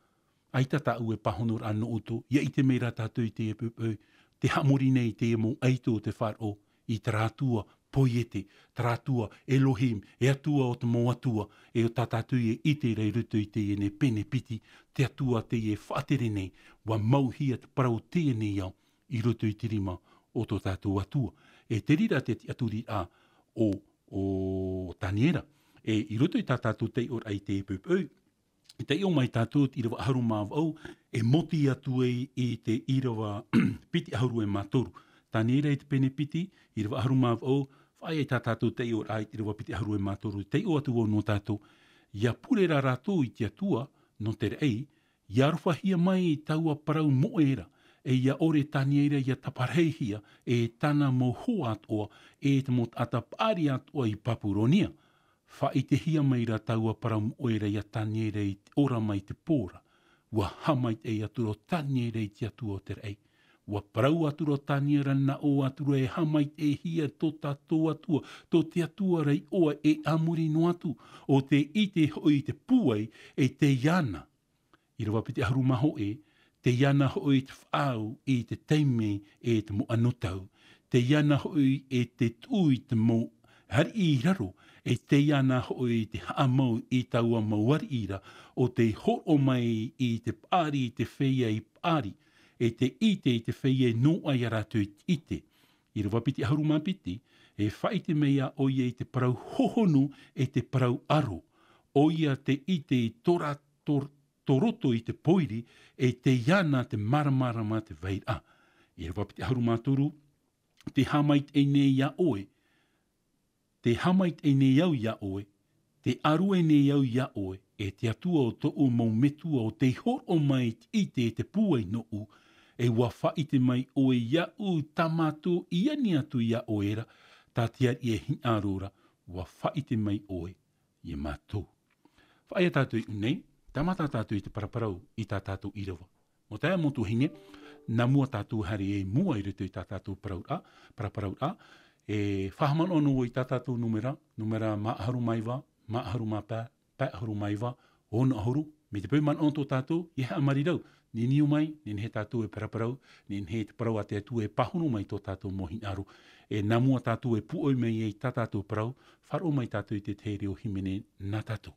ʻAita tāʻu e pāhonoraʻa nō ʻoutou, ʻia ʻite mai ra tātou i teie poʻipoʻi, tē haʻamori nei i teie mau ʻaito o te faʻaroʻo i terā Atua poiete, terā Atua Elohim, e Atua o te mau atua, e ʻo tā tātou e ʻite ra i roto i teie nei pene piti, te Atua teie e faʻatere nei, ʻua mauhia te parau o teie nei ao i roto i te rima o tō tātou Atua. E te reira te tiʻaturiraʻa o, o Taniera. E i roto i tā tātou taiʻoraʻa i teie poʻipoʻi, i taiʻo mai tātou te ʻīrava ʻahuru mā vaʻu, e moti atu ai i te ʻīrava piti ʻahuru e mā toru. Taniera i te pene piti, ʻīrava ʻahuru mā vaʻu, faʻaea tā tātou taiʻoraʻa i te ʻīrava piti ʻahuru e mā toru, taiʻo atu vau nō tātou. ʻIa pure ra rātou i te Atua nō te raʻi, ʻia arofahia mai i taua parau moʻe ra, e ʻia ʻore Taniera ʻia taparahihia e tāna mau hoa atoʻa, e te mau taʻata paʻari atoʻa i Papuronia. Faʻaʻitehia mai ra taua parau moʻe ra iā Taniera i te ora mai te pō ra. ʻUa haʻamaitaʻi atura ʻo Taniera i te Atua o te raʻi. ʻUa parau atura ʻo Taniera nā ʻō atura e haʻamaitaʻihia tō tātou Atua, tō te Atua ra iʻoa e a muri noa atu, ʻo tē ʻite hoʻi i te pūai e tei iāna. ʻĪrava piti ʻahuru mā hōʻē, tei iāna hoʻi te faʻaau i te taime e te mau anotau, tei iāna hoʻi e te tuʻu i te mau ariʻi i raro, e tei iāna hoʻi te haʻamau i taua mau ariʻi ra, ʻo tei hōroʻa mai i te paʻari i te feiā i paʻari, e te ʻite i te feiā i noaʻa iā rātou i te ʻite. ʻĪrava piti ʻahuru mā piti, e faʻaʻite mai ā ʻoia i te parau hohonu e te parau aro, ʻoia te ʻite i tō rā-, tō tō roto i te pōiri, e tei iāna te māramarama te vairaʻa. ʻĪrava piti ʻahuru mā toru, tē haʻamaitaʻi nei iā ʻoe, tē haʻamaitaʻi nei au iā ʻoe, tē ʻārue nei au iā ʻoe, e te Atua o tōʻu mau metua ʻo tei hōroʻa mai i te ʻite e te pūai nōʻu, e ʻua faʻaʻite mai ʻoe iāʻu tā mātou i ani atu iā ʻoe ra, tā te ariʻi e hinaʻaro ra, ʻua faʻaʻite mai ʻoe iā mātou. Faʻaea tātou i ʻō nei, tāmata tātou i te paraparau i tā tātou ʻīrava. Mau taeaʻe, mau tuahine, nā mua tātou e haere i mua i roto i tā tātou parauraʻa, paraparauraʻa, e faʻahaʻamanaʻo noa i tā tātou nūmera, nūmera mā ʻahuru mā iva, mā ʻahuru mā pae, pae ʻahuru mā iva, ono ʻahuru, mai te peu manaʻo tō tātou, ʻia haʻamarirau, nehenehe mai, nehenehe tātou e paraparau, nehenehe te parau a te Atua e pāhono mai tō tātou mau hinaʻaro. E nā mua tātou e pūʻoi mai ai i tā tātou parau, faʻaroʻo mai tātou i te tahi reo hīmene nā tātou.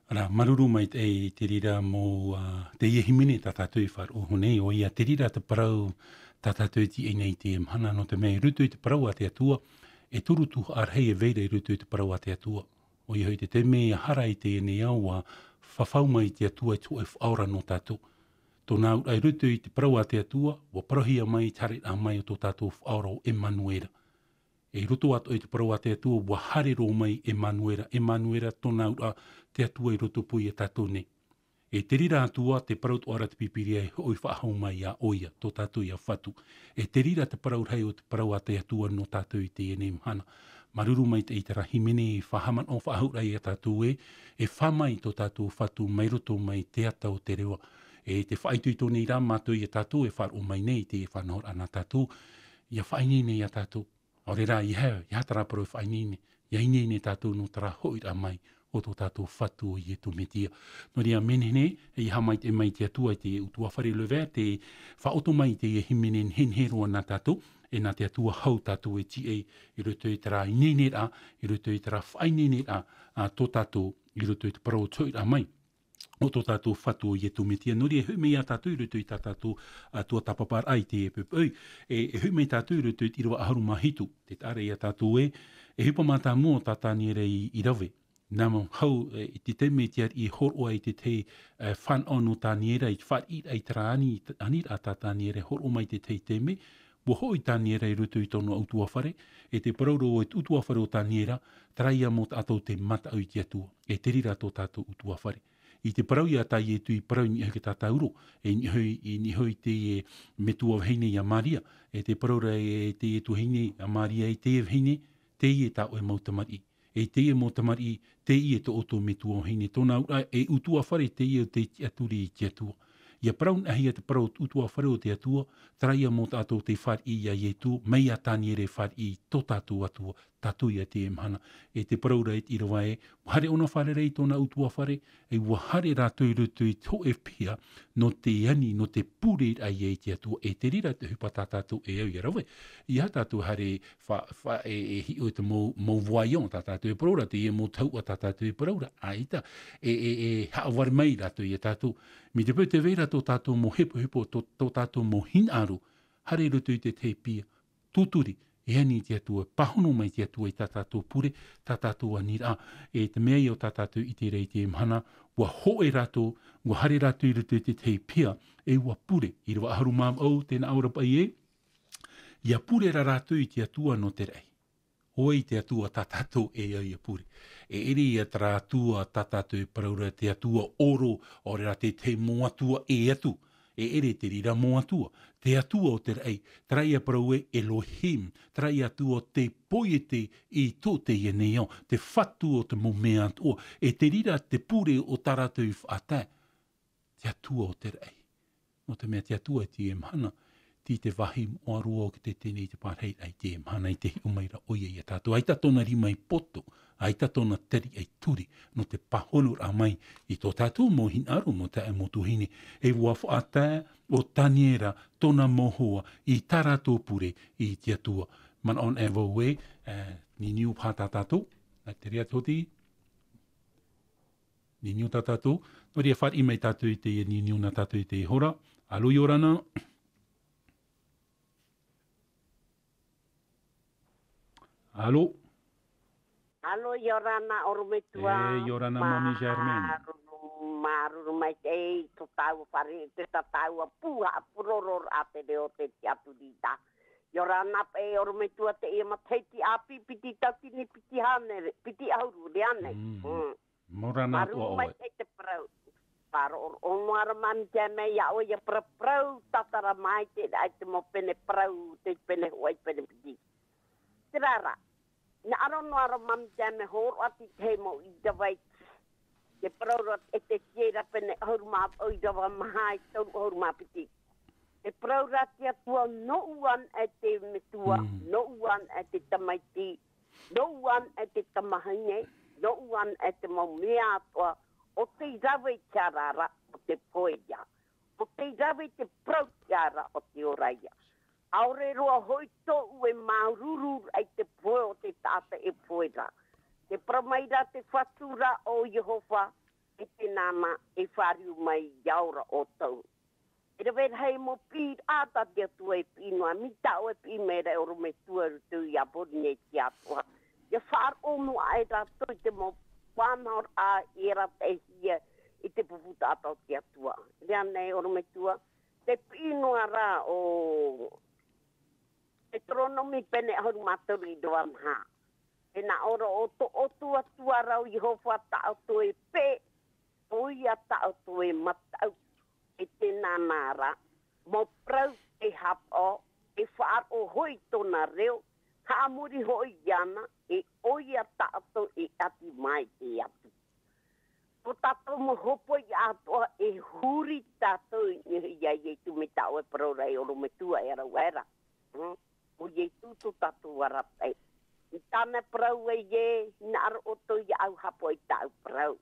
Rā, māuruuru maitaʻi i te reira mō, ā, teie hīmene tā tātou e faʻaroʻo nei, ʻoia te reira te parau tā tātou e tīaʻi nei i teie mahana, nō te mea i roto i te parau a te Atua, e toru tuhaʻa rahi e vai ra i roto i te parau a te Atua. ʻOia hoʻi te taime e hara i teie nei ao, ʻua fafau mai te Atua i te hōʻē faʻaora nō tātou. Tōna auraʻa i roto i te parau a te Atua, ʻua parauhia mai te haereraʻa mai o tō tātou faʻaora ʻo Emanuera. E roto atoʻa i te parau a te Atua, ʻua haere roa mai Emanuera. Emanuera, tōna auraʻa, te Atua i roto pū ia tātou nei. E te reira atoʻa, te parau atoʻa ra te Pīpīria e hoʻi faʻahou mai iā ʻoia, tō tātou ia Fatu. E te reira te parau rahi o te parau a te Atua nō tātou i teie nei mahana. Māuruuru maitaʻi i terā hīmene e faʻahaʻamanaʻo faʻahou ra ia tātou ē, e fā mai tō tātou Fatu mai roto mai te ata o te reva. E te faʻaitoito nei rā mātou ia tātou e faʻaroʻo mai nei i te faʻanahoraʻa nā tātou, ʻia faʻaineine ia tātou. ʻAore rā, ʻeiaha, ʻeiaha terā parau e faʻaineine, ʻia ineine tātou nō terā hoʻiraʻa mai o tō tātou Fatu ʻo Iesu Mesia. Nō reira, mea nehenehe, e ʻeiaha maitaʻi mai te Atua i te ʻutuāfare, Levea, tē faʻaʻoto mai i teie hīmene nehenehe roa nā tātou, e nā te Atua hau tātou e tīaʻi i roto i terā ineineraʻa, i roto i terā faʻaineineraʻa, ā, tō tātou, i roto i te parau o te hoʻiraʻa mai o tō tātou Fatu ʻo Iesu Mesia. Nō reira, e hoʻi mai ia tātou i roto i tā tātou, ā, tuatāpaparaʻa i teie poʻipoʻi, e, e hoʻi mai tātou i roto i te ʻīrava ʻahuru mā hitu, tē taʻa ra ia tātou ē, e ʻohipa mātāmua o tā Taniera i, i rave. Nā mua hau, e, i te taime te ariʻi e hōroʻa i te tahi, e, fānaʻo nō Taniera, i te fāriʻiraʻa i terā ani, aniraʻa tā Taniera e hōroʻa mai i te tahi taime, ʻua hoʻi Taniera i roto i tōna ʻutuāfare, e te parau ra ʻo te ʻutuāfare o Taniera, terā ia mau taʻata ʻo tē mataʻu i te Atua, e te reira tō tātou ʻutuāfare. I te parau ia tā Iesu i parau i niʻa iho i te tātauro, e niʻa iho i, i niʻa iho i teie metua vahine ia Maria, e te parau ra e teie tuahine a Maria, e teie vahine, teie tā ʻoe mau tamariʻi. E teie mau tamariʻi, teie tō ʻoutou metua vahine. Tōna auraʻa, e ʻutuāfare teie ʻo tē tiʻaturi i te Atua. ʻIa parau-naʻi-hia te parau ʻutuāfare o te Atua, terā ia mau taʻata ʻo tē fāriʻi ia Iesu, mai ia Taniera e fāriʻi i tō tātou Atua, tātou ia teie mahana. E te parau ra i te ʻīrava ē, ʻua haere ʻōna fārerei i tōna ʻutuāfare, e ʻua haere rātou i roto i te hōʻē piha, nō te ani, nō te pureraʻa ia i te Atua, e te reira te ʻohipa tā tātou e au ʻia rave. ʻEiaha tātou e haere fa-, fa-, e, e hiʻo i te mau, mau voyant tā tātou e parau ra, teie mau tahuʻa tā tātou e parau ra, ʻaita, e, e, e haʻavare mai rātou ia tātou. Mai te peu tē vai ra tō tātou mau hepohepo, tō, tō tātou mau hinaʻaro, haere i roto i te tahi piha, tūturi, e ani i te Atua, pāhono mai te Atua i tā tātou pure, tā tātou aniraʻa, e te mea ia ʻo tā tātou i ʻite ra i teie mahana, ʻua hōʻē rātou, ʻua haere rātou i roto i te tahi piha, e ʻua pure, ʻīrava ʻahuru mā vaʻu, tē nā ʻō ra paʻi ē, ʻia pure ra rātou i te Atua nō te raʻi. ʻO vai te Atua tā tātou e au ʻia pure? E ʻere ia terā Atua tā tātou e parau ra te Atua ʻoro, ʻaore rā te tahi mau atua ʻē atu. E ʻere te reira mau atua. Te Atua o te raʻi, terā ia parau ē Elohim, terā ia Atua o tē poiete i tō teie nei ao, te Fatu o te mau mea atoʻa, e te reira te pure o tā rātou i faʻatae. Te Atua o te raʻi. Nō te mea te Atua i teie mahana, tei te vāhi moʻa roa ʻo te tene i te pārahi i teie mahana i te hiʻo mai ra ʻoia ia tātou. ʻAita tōna rima i poto, ʻaita tōna tariʻa i turi, nō te pāhonoraʻa mai i tō tātou mau hinaʻaro, nō taeaʻe mau tuahine, e ʻua faʻatae ʻo Taniera tōna mau hoa i tā rātou pure i te Atua. Manaʻo anaʻe vau ē, e, niniu paha tā tātou, e te reira oti, niniu tā tātou. Nō reira, fāriʻi mai tātou i te niniu nā tātou i teie hora. Alo, ʻia ora na. Alo. Alo, ʻia ora na, ʻorometua. E, ʻia ora na, Mamie Germaine. Māuruuru, māuruuru maitaʻi i tō tāua fare, te tā tāua pū haʻapurororaʻa te reo o te tiʻaturi. ʻIa ora na, e, ʻorometua, teie matahiti ʻāpī, piti tauatini, piti hānere, piti ʻahuru, rā ānei. Mm. Mm. Māuruuru atoʻa ʻoe. Māuruuru maitaʻi te parau. Faʻaroʻo, ʻo noa ra māmī te mea iā ʻoe ia paraparau tātara mai te, ai te mau pene parau, te pene hoʻi, pene piti. Terā rā, nā ʻō noa ra māmī te mea hōroʻa atu i te mau ʻīrava iti. Te parau ra e te tiera pene ʻahuru mā vaʻu, ʻīrava maha e toru ʻahuru mā piti. Te parau ra te Atua, nōʻu anaʻe te Metua, Mm. nōʻu anaʻe te Tamaiti, nōʻu anaʻe te Tamahine, nōʻu anaʻe te mau mea atoʻa, ʻo tei rave i te ara ra o te pohe ra, ʻo tei rave i te parau i te ara o te ora ra. ʻAore roa hoʻi tōʻu e māuruuru ai te pohe o te taʻata e pohe ra. Te parau mai ra te Fatu ra ʻo Iehova, e te nāna e fāriu mai i a ora ʻoutou. E rave rahi mau piʻiraʻa tā te Atua e piʻi noa, mai tā ʻoe e piʻi mai ra e orometua i roto i a Porinetia atoʻa. ʻIa faʻaroʻo noa aʻe rātou i te mau faʻanahoraʻa e arataʻihia i te pupu taʻata o te Atua. Reira nei orometua, te piʻi noa ra o Teuteronome pene ʻahuru mā toru ʻīrava maha. Tē nā ʻō ra, ʻo tō ʻoutou Atua ra ʻo Iehova tā ʻoutou e pē, ʻo ia tā ʻoutou e mataʻu. E te nāna ra mau parau e haʻapaʻo, e faʻaroʻo hoʻi i tōna reo, haʻamori hoʻi iāna, e ʻo ia tā ʻoutou e ʻati mai te Atua. Tō tātou mau hopoiʻa atoʻa e huri tātou i niʻa iā Ietu, mai tā ʻoe parau ra e orometua e rave aʻe ra. Mm. ʻO Ietu tō tātou arataʻi. I tāna parau ai ē, hinaʻaro ʻoutou iāʻu, haʻapaʻo i tāʻu parau.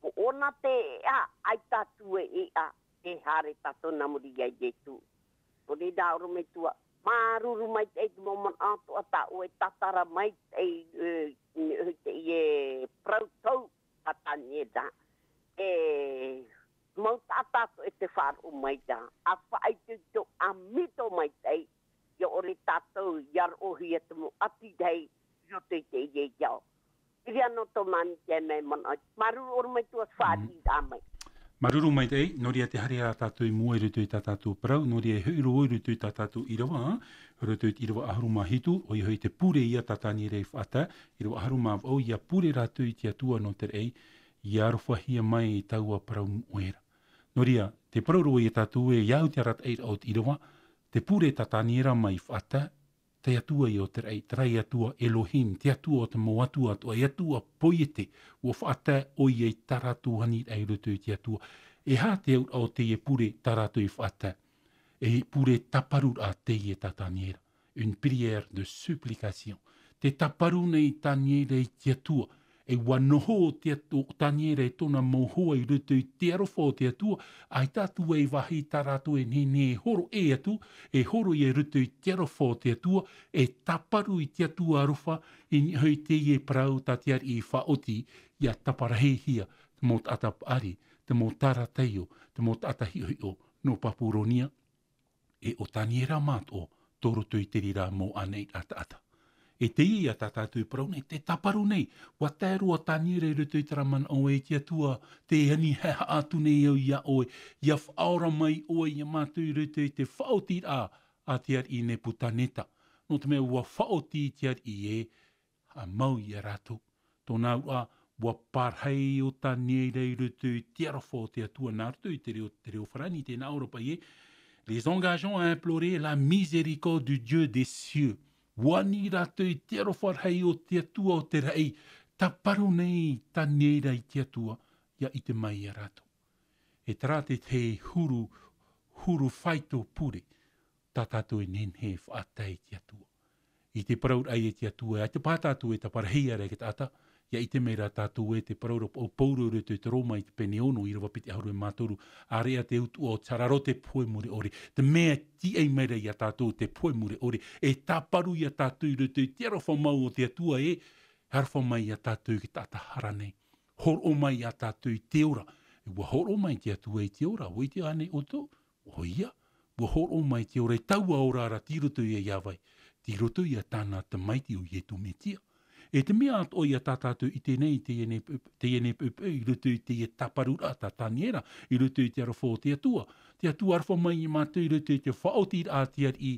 ʻO ʻōna te ʻēʻa, ʻaita atu e ʻēʻa, e haere tātou nā muri iā Ietu. Nō reira orometua, māuruuru maitaʻi i te mau manaʻo atoʻa tā ʻoe e tātara maitaʻi, e, i teie parau tou a Taniera. E mau taʻata atoʻa e te faʻaroʻo mai ra, ʻa faʻaitoito, ʻa mito maitaʻi, ʻia ʻore tātou ʻia roʻohia te mau ʻati rahi i roto i teie ao. Iri anō tō māmī te mea manaʻo. Māuruuru orometua, faʻaʻite mai. Māuruuru maitaʻi, nō reira tē haere ra tātou i mua i roto i tā tātou parau, nō reira e hoʻi roa i roto i tā tātou ʻīrava, ā, i roto i te ʻīrava ʻahuru mā hitu, ʻoia hoʻi te pure ia tā Taniera i faʻatae, ʻīrava ʻahuru mā vaʻu, ʻia pure rātou i te Atua nō te raʻi, ʻia arofahia mai taua parau moʻe ra. Nō reira, te parau ra ʻoia ia tātou ē, ʻia au te arataʻiraʻa o te ʻīrava, te pure tā Taniera mai i faʻatae, te Atua ia o te raʻi, te raʻi Atua Elohim, te Atua o te mau atua atoʻa, e Atua poiete, ʻua faʻatae ʻoia i tā rātou aniraʻa i roto i te Atua. E aha te auraʻa o teie pure tā rātou i faʻatae? E pure tāparuraʻa teie tā Taniera. Une prière de supplication. Tē tāparu nei Taniera i te Atua. E ʻua noho te Atua, Taniera e tōna mau hoa i roto i te aroha o te Atua, ʻaita atu ai vāhi tā rātou e nehenehe e horo ʻē atu, e horo i roto i te aroha o te Atua, e tāparu i te Atua aroha, i niʻa hoʻi i teie parau tā te ariʻi i faʻaoti, ʻia taparahihia te mau taʻata paʻari, te mau tārateio, te mau taʻata hiʻohiʻo nō Papuronia, e ʻo Taniera mātou, tō roto i te reira mau ʻānaʻiraʻa taʻata. E teie ia tā tātou e parau nei, tē tāparu nei, ʻua tae roa Taniera i roto i terā manaʻo ē, e te Atua, tē ani haʻehaʻa atu nei au iā ʻoe, ʻia faʻaora mai ʻoe iā mātou i roto i te faʻaotiraʻa a te ariʻi Nepukaneta. Nō te mea ʻua faʻaoti te ariʻi ē, ʻa mau ia rātou. Tōna auraʻa, ʻua parahi ʻo Taniera i roto i te aroha o te Atua, nā roto i te reo, te reo farāni, tē nā ʻō ra paʻi ē, les engageant à implorer la miséricorde du Dieu des cieux. ʻUa ani rātou i te aroha rahi o te Atua o te raʻi, tāparu nei Taniera i te Atua, ʻia ʻite mai ia rātou. E terā te, te huru, huru faito pure, tā tātou e nehenehe e faʻatae i te Atua. I te parauraʻa i te Atua, ʻaita paha tātou e taparahihia ra e te taʻata, ʻia ʻite mai ra tātou ē te parau ra o Pauro i roto i te Roma i te pene ono, ʻīrava piti ʻahuru mā toru, ʻāreʻa te utuʻa o te saraʻa roa te pohe mure ʻore, te mea e tīaʻi mai ra ia tātou te pohe mure ʻore, e tāparu ia tātou i roto i te aroha mau o te Atua ē, e aroha mai ia tātou i te taʻata hara nei. Hōroʻa mai ia tātou i te ora, e ʻua hōroʻa mai te Atua i te ora, ʻua ʻite ānei ʻoutou? ʻOia, ʻua hōroʻa mai te ora, e taua ora ra tei roto ia, ia vai, tei roto ia tāna Tamaiti ʻo Ietu Metia. E te mea atoʻa ia tā tātou i teie nei, teie nei, teie nei poʻipoʻi, i roto i teie tāparuraʻa tā Taniera, i roto i te aroha o te Atua. Te Atua aroha mai ia mātou i roto i te faʻaotiraʻa a te ariʻi,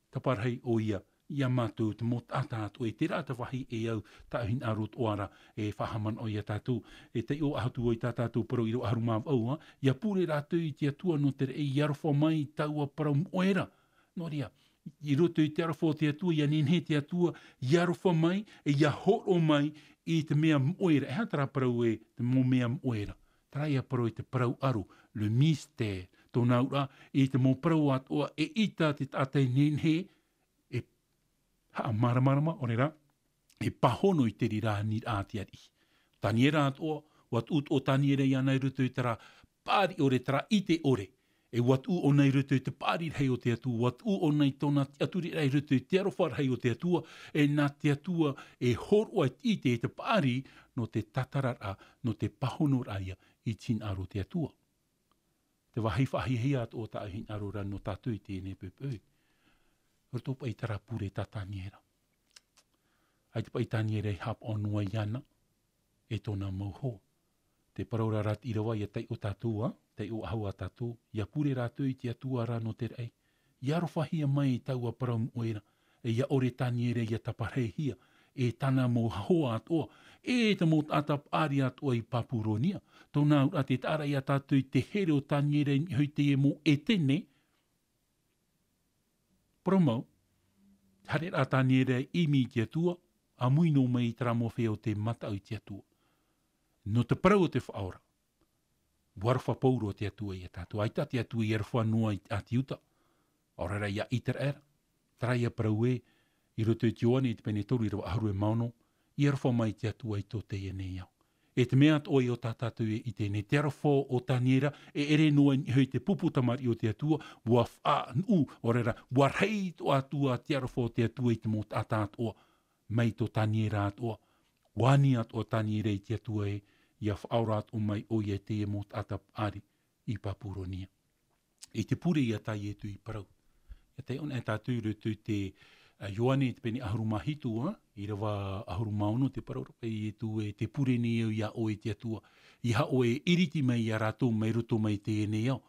taparahi ʻoia, ia mātou te mau taʻata atoʻa, e terā te vāhi e au, tāʻu hinaʻaro atoʻa ra, e faʻahaʻamanaʻo ia tātou, e taiʻo atu ai tā tātou parau ʻīrava ʻahuru mā vaʻu, ʻia pure rātou i te Atua nō te raʻi, ʻia aroha mai taua parau moʻe ra. Nō reira, i roto i te aroha o te Atua, ʻia nehenehe te Atua, ʻia aroha mai, e ʻia hōroʻa mai i te mea moʻe ra. E aha terā parau ē, te mau mea moʻe ra? Terā ia parau ē te parau ʻaro, le mystère, tōna auraʻa, i te mau parau atoʻa, eʻita te taʻata e nehenehe e haʻamāramarama, ʻaore rā, e pāhono i te reira aniraʻa a te ariʻi. Taniera atoʻa, ʻua tuʻu atoʻa Taniera iāna i roto i terā paʻari ʻore, terā ʻite ʻore, E ua tuʻu ʻōna i roto i te paʻari rahi o te Atua, ua tuʻu ʻōna i tōna tiʻaturiraʻa i roto i te aroha rahi o te Atua, e nā te Atua e hōroʻa i te, i te paʻari nō te tātararaʻa, nō te pāhonoraʻa ia i te hinaʻaro o te Atua. Te vāhi faʻahiahia atoʻa tā hinaʻaro ra nō tātou i teie nei poʻipoʻi. Roto paʻi i terā pure tā Taniera. ʻAita paʻi Taniera i haʻapaʻo noa iāna, e tōna mau hoa. Te parau ra te ʻīrava, ʻia taiʻo tātou, ā, taiʻo ʻahua tātou, ʻia pure rātou i te Atua ra nō te raʻi. ʻIa arofahia mai taua parau moʻe ra, e ʻia ʻore Taniera ʻia taparahi hia, e tāna mau hoa atoʻa, e te mau taʻata paʻari atoʻa i Papuronia. Tōna auraʻa, tē taʻa ra ia tātou i te here o Taniera i niʻa i teie mau ʻētene. Parau mau, haere rā Taniera i ʻimi i te Atua, ʻāmui noa mai i terā mau feiā ʻo tē mataʻu i te Atua. Nō te parau o te Faʻaora. Ua aroha pauroa te Atua ia tātou. ʻAita te Atua i aroha noa i, a te Iuta. ʻAore rā ia Iteraera. Terā ia parau ē, i roto i te Ioane i te pene toru ʻīrava ʻahuru e mā ono, ʻia aroha mai te Atua i tō teie nei ao. E te mea atoʻa ïa tā tātou e ʻite nei, te aroha o Taniera, e ʻere noa i niʻa i te pupu tamariʻi o te Atua, ua faʻanuʻu, ʻaore rā, ua rahi atoʻa te aroha o te Atua i te mau taʻata atoʻa, mai tō Taniera atoʻa, ua ani atoʻa Taniera i te Atua ē, ʻia faʻaora atoʻa mai ʻoia i teie mau taʻata paʻari i Papuronia. I te pure ïa tā Ietu i parau. ʻIa taiʻo anaʻe tātou i roto i te, a, Ioane i te pene ʻahuru mā hitu, ā, ʻīrava ʻahuru mā ono, tē parau ra paʻi Ietu ē, tē pure nei au iā ʻoe te Atua. ʻEiaha ʻoe e ʻiriti mai iā rātou mai roto mai teie nei ao.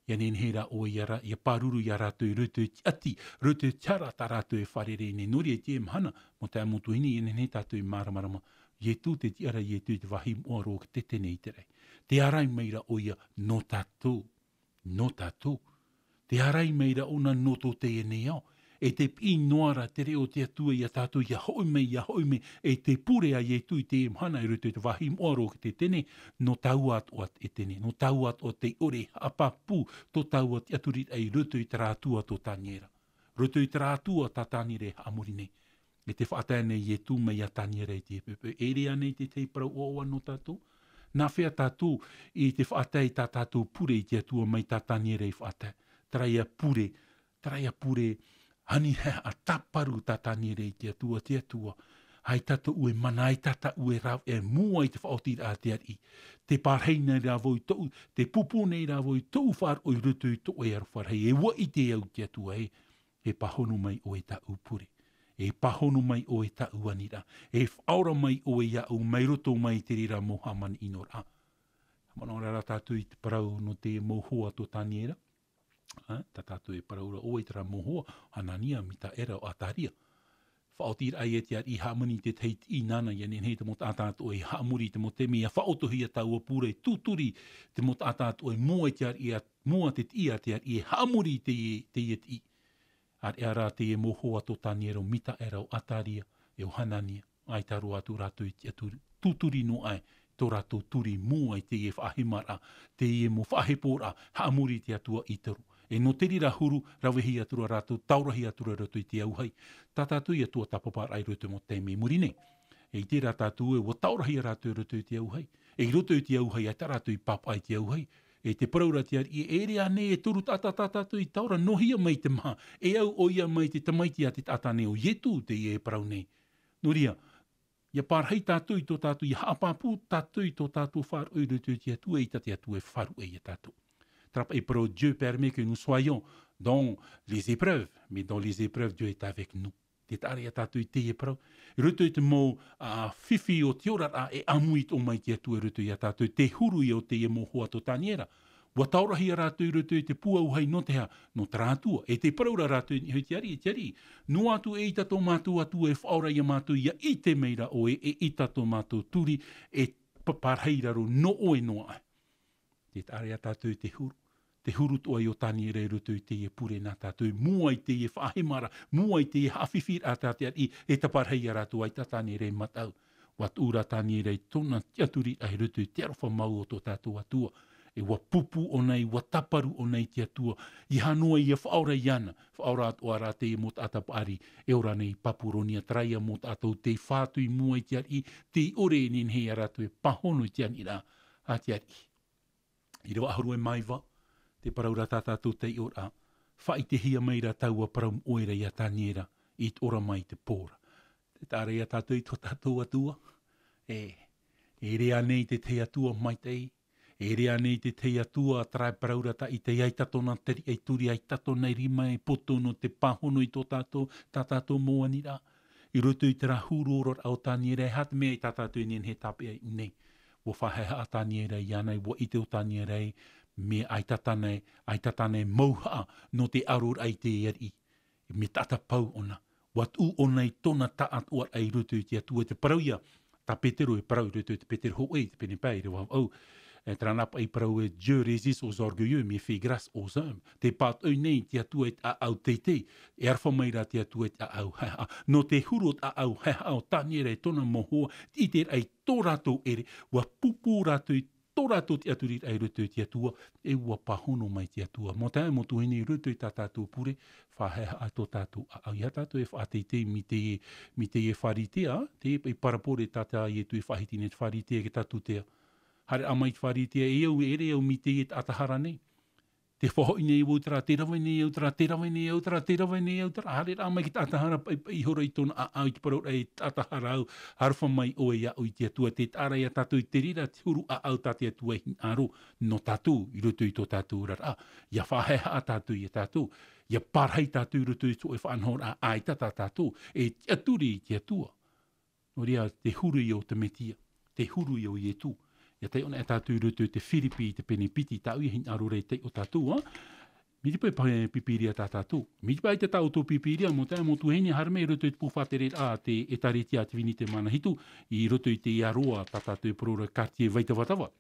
ʻIa nehenehe rā ʻoe ʻia rā-, ʻia pāruru iā rātou i roto i te ʻati, roto i te hara tā rātou e fārerei nei. Nō reira i teie mahana, mau taeaʻe, mau tuahine, ʻia nehenehe tātou e māramarama. Ietu, tē tiʻa ra Ietu i te vāhi moʻa roa o te Tetene i te raʻi. Tē ārai mai ra ʻoia nō tātou. Nō tātou. Tē ārai mai ra ʻōna nō tō teie nei ao. E tē piʻi noa ra te reʻo o te Atua iā tātou, ʻia hoʻi mai, ʻia hoʻi mai, e tē pure ā Ietu i teie mahana i roto i te vāhi moʻa roa o te Tetene, nō tāua atoʻa te Tetene, nō tāua atoʻa tei ʻore e haʻapāpū tō tāua tiʻaturiraʻa i roto i terā Atua tō Taniera. Roto i terā Atua tā Taniera e haʻamori nei. E tē faʻatae nei Ietu mai iā Taniera i te poʻipoʻi. E ʻere ānei te tahi parau ʻoaʻoa nō tātou? Nā hea tātou i te faʻatae i tā tātou pure i te Atua mai tā Taniera i faʻatae? Terā ïa pure, terā ïa pure, ani hea a tāparu tā Taniera i te Atua, te Atua. ʻAita tōʻu e mana, ʻaita tāʻu e rāveʻa, e mua i te faʻaotiraʻa a te ariʻi. Tē pārahi nei rā vau i tōʻu, tē pūpū nei rā vau i tōʻu faʻaroʻo i roto i tō ʻoe aroha rahi. E ʻua ʻite au te Atua ē, e pāhono mai ʻoe i tāʻu pure. E pāhono mai ʻoe i tāʻu aniraʻa. E faʻaora mai ʻoe iāʻu mai roto mai i te reira mau hāmani ʻino ra. Manaʻo rā tātou i te parau nō te mau hoa tō Taniera. Ā, tā tātou e parau ra ʻoe i terā mau hoa, Hanania, Mitaera, ʻo Ataria. Faʻaotiraʻa ïa te ariʻi, haʻamani i te tahi tiʻi nāna, ʻia nehenehe te mau taʻata atoʻa e haʻamori i te mau taime, ʻia faʻaotihia taua pure, e tūturi te mau taʻata atoʻa i mua i te ariʻi, ā, mua te tiʻi a te ariʻi, e haʻamori i teie, teie tiʻi. ʻĀreʻa rā teie mau hoa tō Taniera, ʻo Mitaera, ʻo Ataria, e ʻo Hanania. ʻAita roa atu rātou i te atu tūturi noa aʻe tō rātou turi i mua i teie faʻahemaraʻa, teie mau faʻaheporaʻa, haʻamori i te Atua i te toru. E nō te reira huru, ravehia atu ra rātou, taorahi atu ra i roto i te auahi. Tā tātou ia tuatāpaparaʻa i roto i te mau taime i muri nei. E ʻite rā tātou ē, ʻua taorahi rātou i roto i te auahi. E i roto i te auahi, ʻaita rātou i pāpaʻi i te auahi. E tē parau ra te ariʻi, e ʻere ānei e toru taʻata tā tātou i taora, nō hea mai te maha? E au ʻoia mai te tamaiti a te taʻata nei ʻo Ietu, teie e parau nei. Nō reira, ʻia pārahi tātou i tō tātou, ʻia haʻapāpū tātou i tō tātou faʻaroʻo i roto i te Atua, ʻeita te Atua e faʻaruʻe iā tātou. Terā paʻi parau, Dieu permet que nous soyons dans les épreuves, mais dans les épreuves, Dieu est avec nous. Tē taʻa ra ia tātou i teie parau. I roto i te mau, ā, fifi o te oraraʻa, e ʻāmui atoʻa mai te Atua i roto iā tātou, te huru ïa o teie mau hoa tō Taniera. ʻUa taorahi rātou i roto i te pū auahi, nō te aha? Nō terā Atua. E tē parau ra rātou i niʻa i te ariʻi, te ariʻi. Noa atu ʻeita tō mātou Atua e faʻaora iā mātou, ʻia ʻite mai ra ʻoe, e ʻita tō mātou turi, e pa-, pārahi ra roa nō ʻoe noa aʻe. Tē taʻa ra ia tātou i te huru. Te huru atoʻa ïa o Taniera i roto i teie pure nā tātou, i mua i teie faʻahemaraʻa, i mua i teie haʻafifiraʻa a te ariʻi, e taparahi ia rātou, ʻaita Taniera i mataʻu. ʻUa tuʻu rā Taniera i tōna tiʻaturiraʻa i roto i te aroha mau o tō tātou Atua. E ʻua pūpū ʻōna, ʻua tāparu ʻōna i te Atua. ʻEiaha noa ïa faʻaora iāna, faʻaora atoʻa rā teie mau taʻata paʻari e ora nei i Papuronia, terā ïa mau taʻata tei fā atu i mua i te ariʻi, tei ʻore e nehenehe ia rātou e pāhono i te aniraʻa a te ariʻi. ʻĪrava ʻahuru e mā iva, Te parau ra tā tātou taiʻoraʻa, faʻaʻitehia mai ra taua parau moʻe ra iā Taniera, i te ora mai te pō ra. Te taʻa ra iā tātou i tō tātou Atua, e, e ʻere ānei te tahi Atua maitaʻi, e ʻere ānei te tahi Atua, terā e parau ra tāʻu i te ʻaita tōna teriʻa i turi, ʻaita tōna rima e poto nō te pāhono i tō tātou, tā tātou mau aniraʻa. I roto i terā huru oraraʻa o Taniera, e aha te mea i tā tātou e nehenehe e tāpeʻa i ʻō nei. ʻUa faʻahaʻehaʻa Taniera iāna, ʻua ʻite ʻo Taniera ē, mea ʻaita tāna e, ʻaita tāna e mauhaʻa nō te ʻaroraʻa i te ariʻi. Mea taʻata pau ʻōna. ʻUa tuʻu ʻōna i tōna taʻatoʻaraʻa i roto i te Atua, te parau ia, tā Petero e parau i roto i te Petero hōʻē, i te pene pae, ʻīrava vaʻu. E, terā nā paʻi parau ē, Dieu résiste aux orgueilleux, mais fait grâce aux humbles. Tē pātoʻi nei te Atua i te ʻāʻau teitei, e aroha mai rā te Atua i te ʻāʻau haʻehaʻa. Nō te huru o te ʻāʻau haʻehaʻa o Taniera e tōna mau hoa, te ʻiteraʻa i tō rātou ʻere, ʻua pūpū rātou i tō rātou tiʻaturiraʻa i roto i te Atua, e ʻua pāhono mai te Atua. Mau taeaʻe, mau tuahine, i roto i tā tātou pure, faʻahaʻehaʻa tō tātou ʻāʻau. ʻEiaha tātou e faʻateitei mai teie, mai teie Pharisea, teie paʻi parabole tā Ietu e faʻahiti nei te Pharisea, e te Tūtea. Haereraʻa mai te Pharisea, e au, e ʻere au mai teie taʻata hara nei. Tē faʻahoʻi nei au terā, tē rave nei au terā, tē rave nei au terā, tē rave nei au terā. Haereraʻa mai te taʻata hara, paʻipaʻi ihora i tōna ʻāʻau, i te parauraʻa, e taʻata hara au, aroha mai ʻoe iāʻu i te Atua. Tē taʻa ra iā tātou i te reira te huru ʻāʻau tā te Atua e hinaʻaro nō tātou, i roto i tō tātou oraraʻa. ʻIa faʻahaʻehaʻa tātou iā tātou. ʻIa parahi tātou i roto i te hōʻē faʻanahoraʻa ʻaita tā tātou e tiʻaturi i te Atua. Nō reira, te huru ia o te Mesia, te huru ia o Ietu. ʻIa taiʻo anaʻe tātou i roto i te Firipi i te pene piti, tāʻu ia e hinaʻaro ra i taiʻo tātou, ā? Mai te pae, pae Pīpīria tā tātou. Mai te pae ʻaita tā ʻoutou Pīpīria, mau taeaʻe, mau tuahine, haere mai i roto i te pū faʻatereraʻa a te ʻĒtārētia Adventiste Mānahitu, i roto i te ʻāroʻa tā tātou e parau ra Quartier Vaitavatava.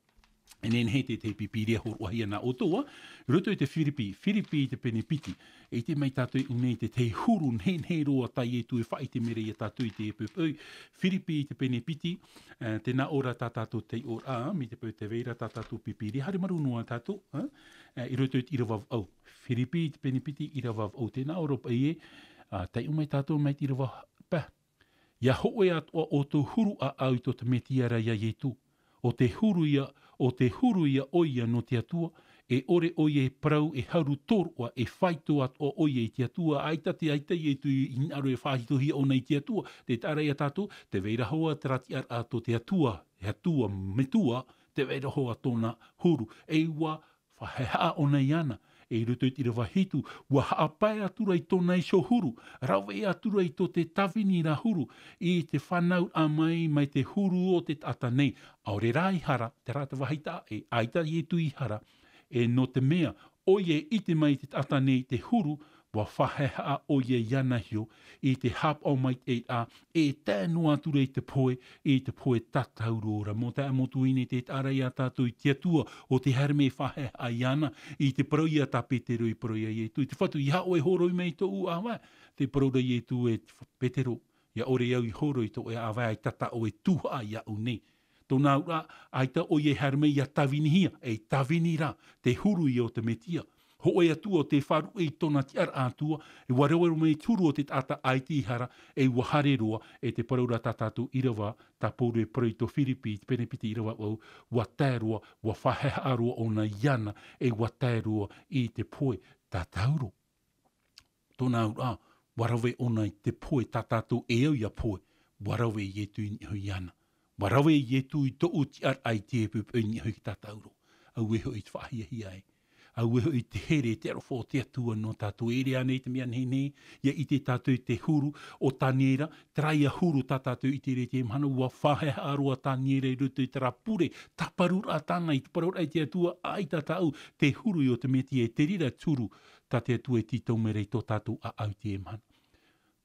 E nehenehe te, te Pīpīria hōroʻahia nā ʻoutou, ā? I roto i te Firipi, Firipi i te pene piti. E ʻite mai tātou i ʻō nei te, te huru nehenehe roa tā Ietu e faʻaʻite mai ra iā tātou i teie poʻipoʻi. Firipi i te pene piti, e, tē nā ʻō ra tā tātou taiʻoraʻa, mai te peu tē vai ra tā tātou Pīpīria, haere marū noa tātou, ā? E, i roto i te ʻīrava vaʻu. Firipi i te pene piti, ʻīrava vaʻu, tē nā ʻō ra paʻi ē, ā, taiʻo mai tātou mai te ʻīrava pae. ʻIa hōʻē atoʻa ō tō huru ʻāʻau i tō te Mesia ra iā Ietu. ʻO te huru ia, ʻo te huru ia ʻoia nō te Atua, e ʻore ʻoia e parau, e haru tōroʻa, e faito atoʻa ʻoia i te Atua, ʻaita te, ʻaita Ietu i hinaʻaro e faʻaitoitohia ʻōna i te Atua, tē taʻa ra iā tātou, tē vai ra hoʻi terā tiʻaraʻa tō te Atua, e Atua, Metua, tē vai ra hoʻi tōna huru, e ʻua faʻahaʻehaʻa ʻōna iāna, e i roto i te ʻīrava hitu, ʻua haʻapae atura i tōna iho huru, rave atura i tō te tāvini ra huru, i te fānauraʻa mai, mai te huru o te taʻata nei. ʻAore rā i hara, terā te vāhi taʻa ʻē, ʻaita Ietu i hara, e nō te mea, ʻoia e ʻite mai te taʻata nei te huru, ʻua faʻahaʻehaʻa ʻoia iāna iho, i te haʻapaʻo maitaʻi ra, e tae noa atura i te pohe, i te pohe tātauro ra. Mau taeaʻe, mau tuahine, tē taʻa ra iā tātou i te Atua ʻo tē haere mai e faʻahaʻehaʻa iāna, i te parau ia tā Petero i parau iā Ietu, i te Fatu, ʻeiaha ʻoe e hōroʻa mai i tōʻu ʻāvae. Tē parau ra Ietu, e Petero, ʻia ʻore au i hōroʻa i tō ʻoe ʻāvae, ʻaita tā ʻoe e tuhaʻa iāʻu nei. Tōna auraʻa, ʻaita ʻoia e haere mai ʻia tāvinihia, e tāvini ra, te huru ia o te Mesia. Hōʻē atu ʻo tē faʻaruʻe i tōna tiʻaraʻa Atua, e ʻua rave mai te huru o te taʻata ʻaita i hara, e ʻua haere roa, e tē parau ra tā tātou ʻīrava, tā Pauro e parau i tō Firipi, i te pene piti ʻīrava vaʻu, ʻua tae roa, ʻua faʻahaʻehaʻa roa ʻōna iāna, e ʻua tae roa i te pohe tātauro. Tōna auraʻa, ʻua rave ʻōna i te pohe tā tātou e au ʻia pohe, ʻua rave Ietu i niʻa iho iāna. ʻUa rave Ietu i tōʻu tiʻaraʻa i teie poʻipoʻi i niʻa iho i te tātauro. Auē hoʻi te faʻahiahia ē. Auē hoʻi te here, te aroha o te Atua nō tātou. E ʻere ānei te mea nehenehe, ʻia ʻite tātou i te huru o Taniera, terā ia huru tā tātou i ʻite ra i teie mahana, ʻua faʻahaʻehaʻa roa Taniera i roto i terā pure, tāparuraʻa tāna i te parau ra i te Atua, ʻaita tāʻu, te huru ia o te Mesia, e te reira te huru tā te Atua e tītau mai ra i tō tātou ʻāʻau i teie mahana.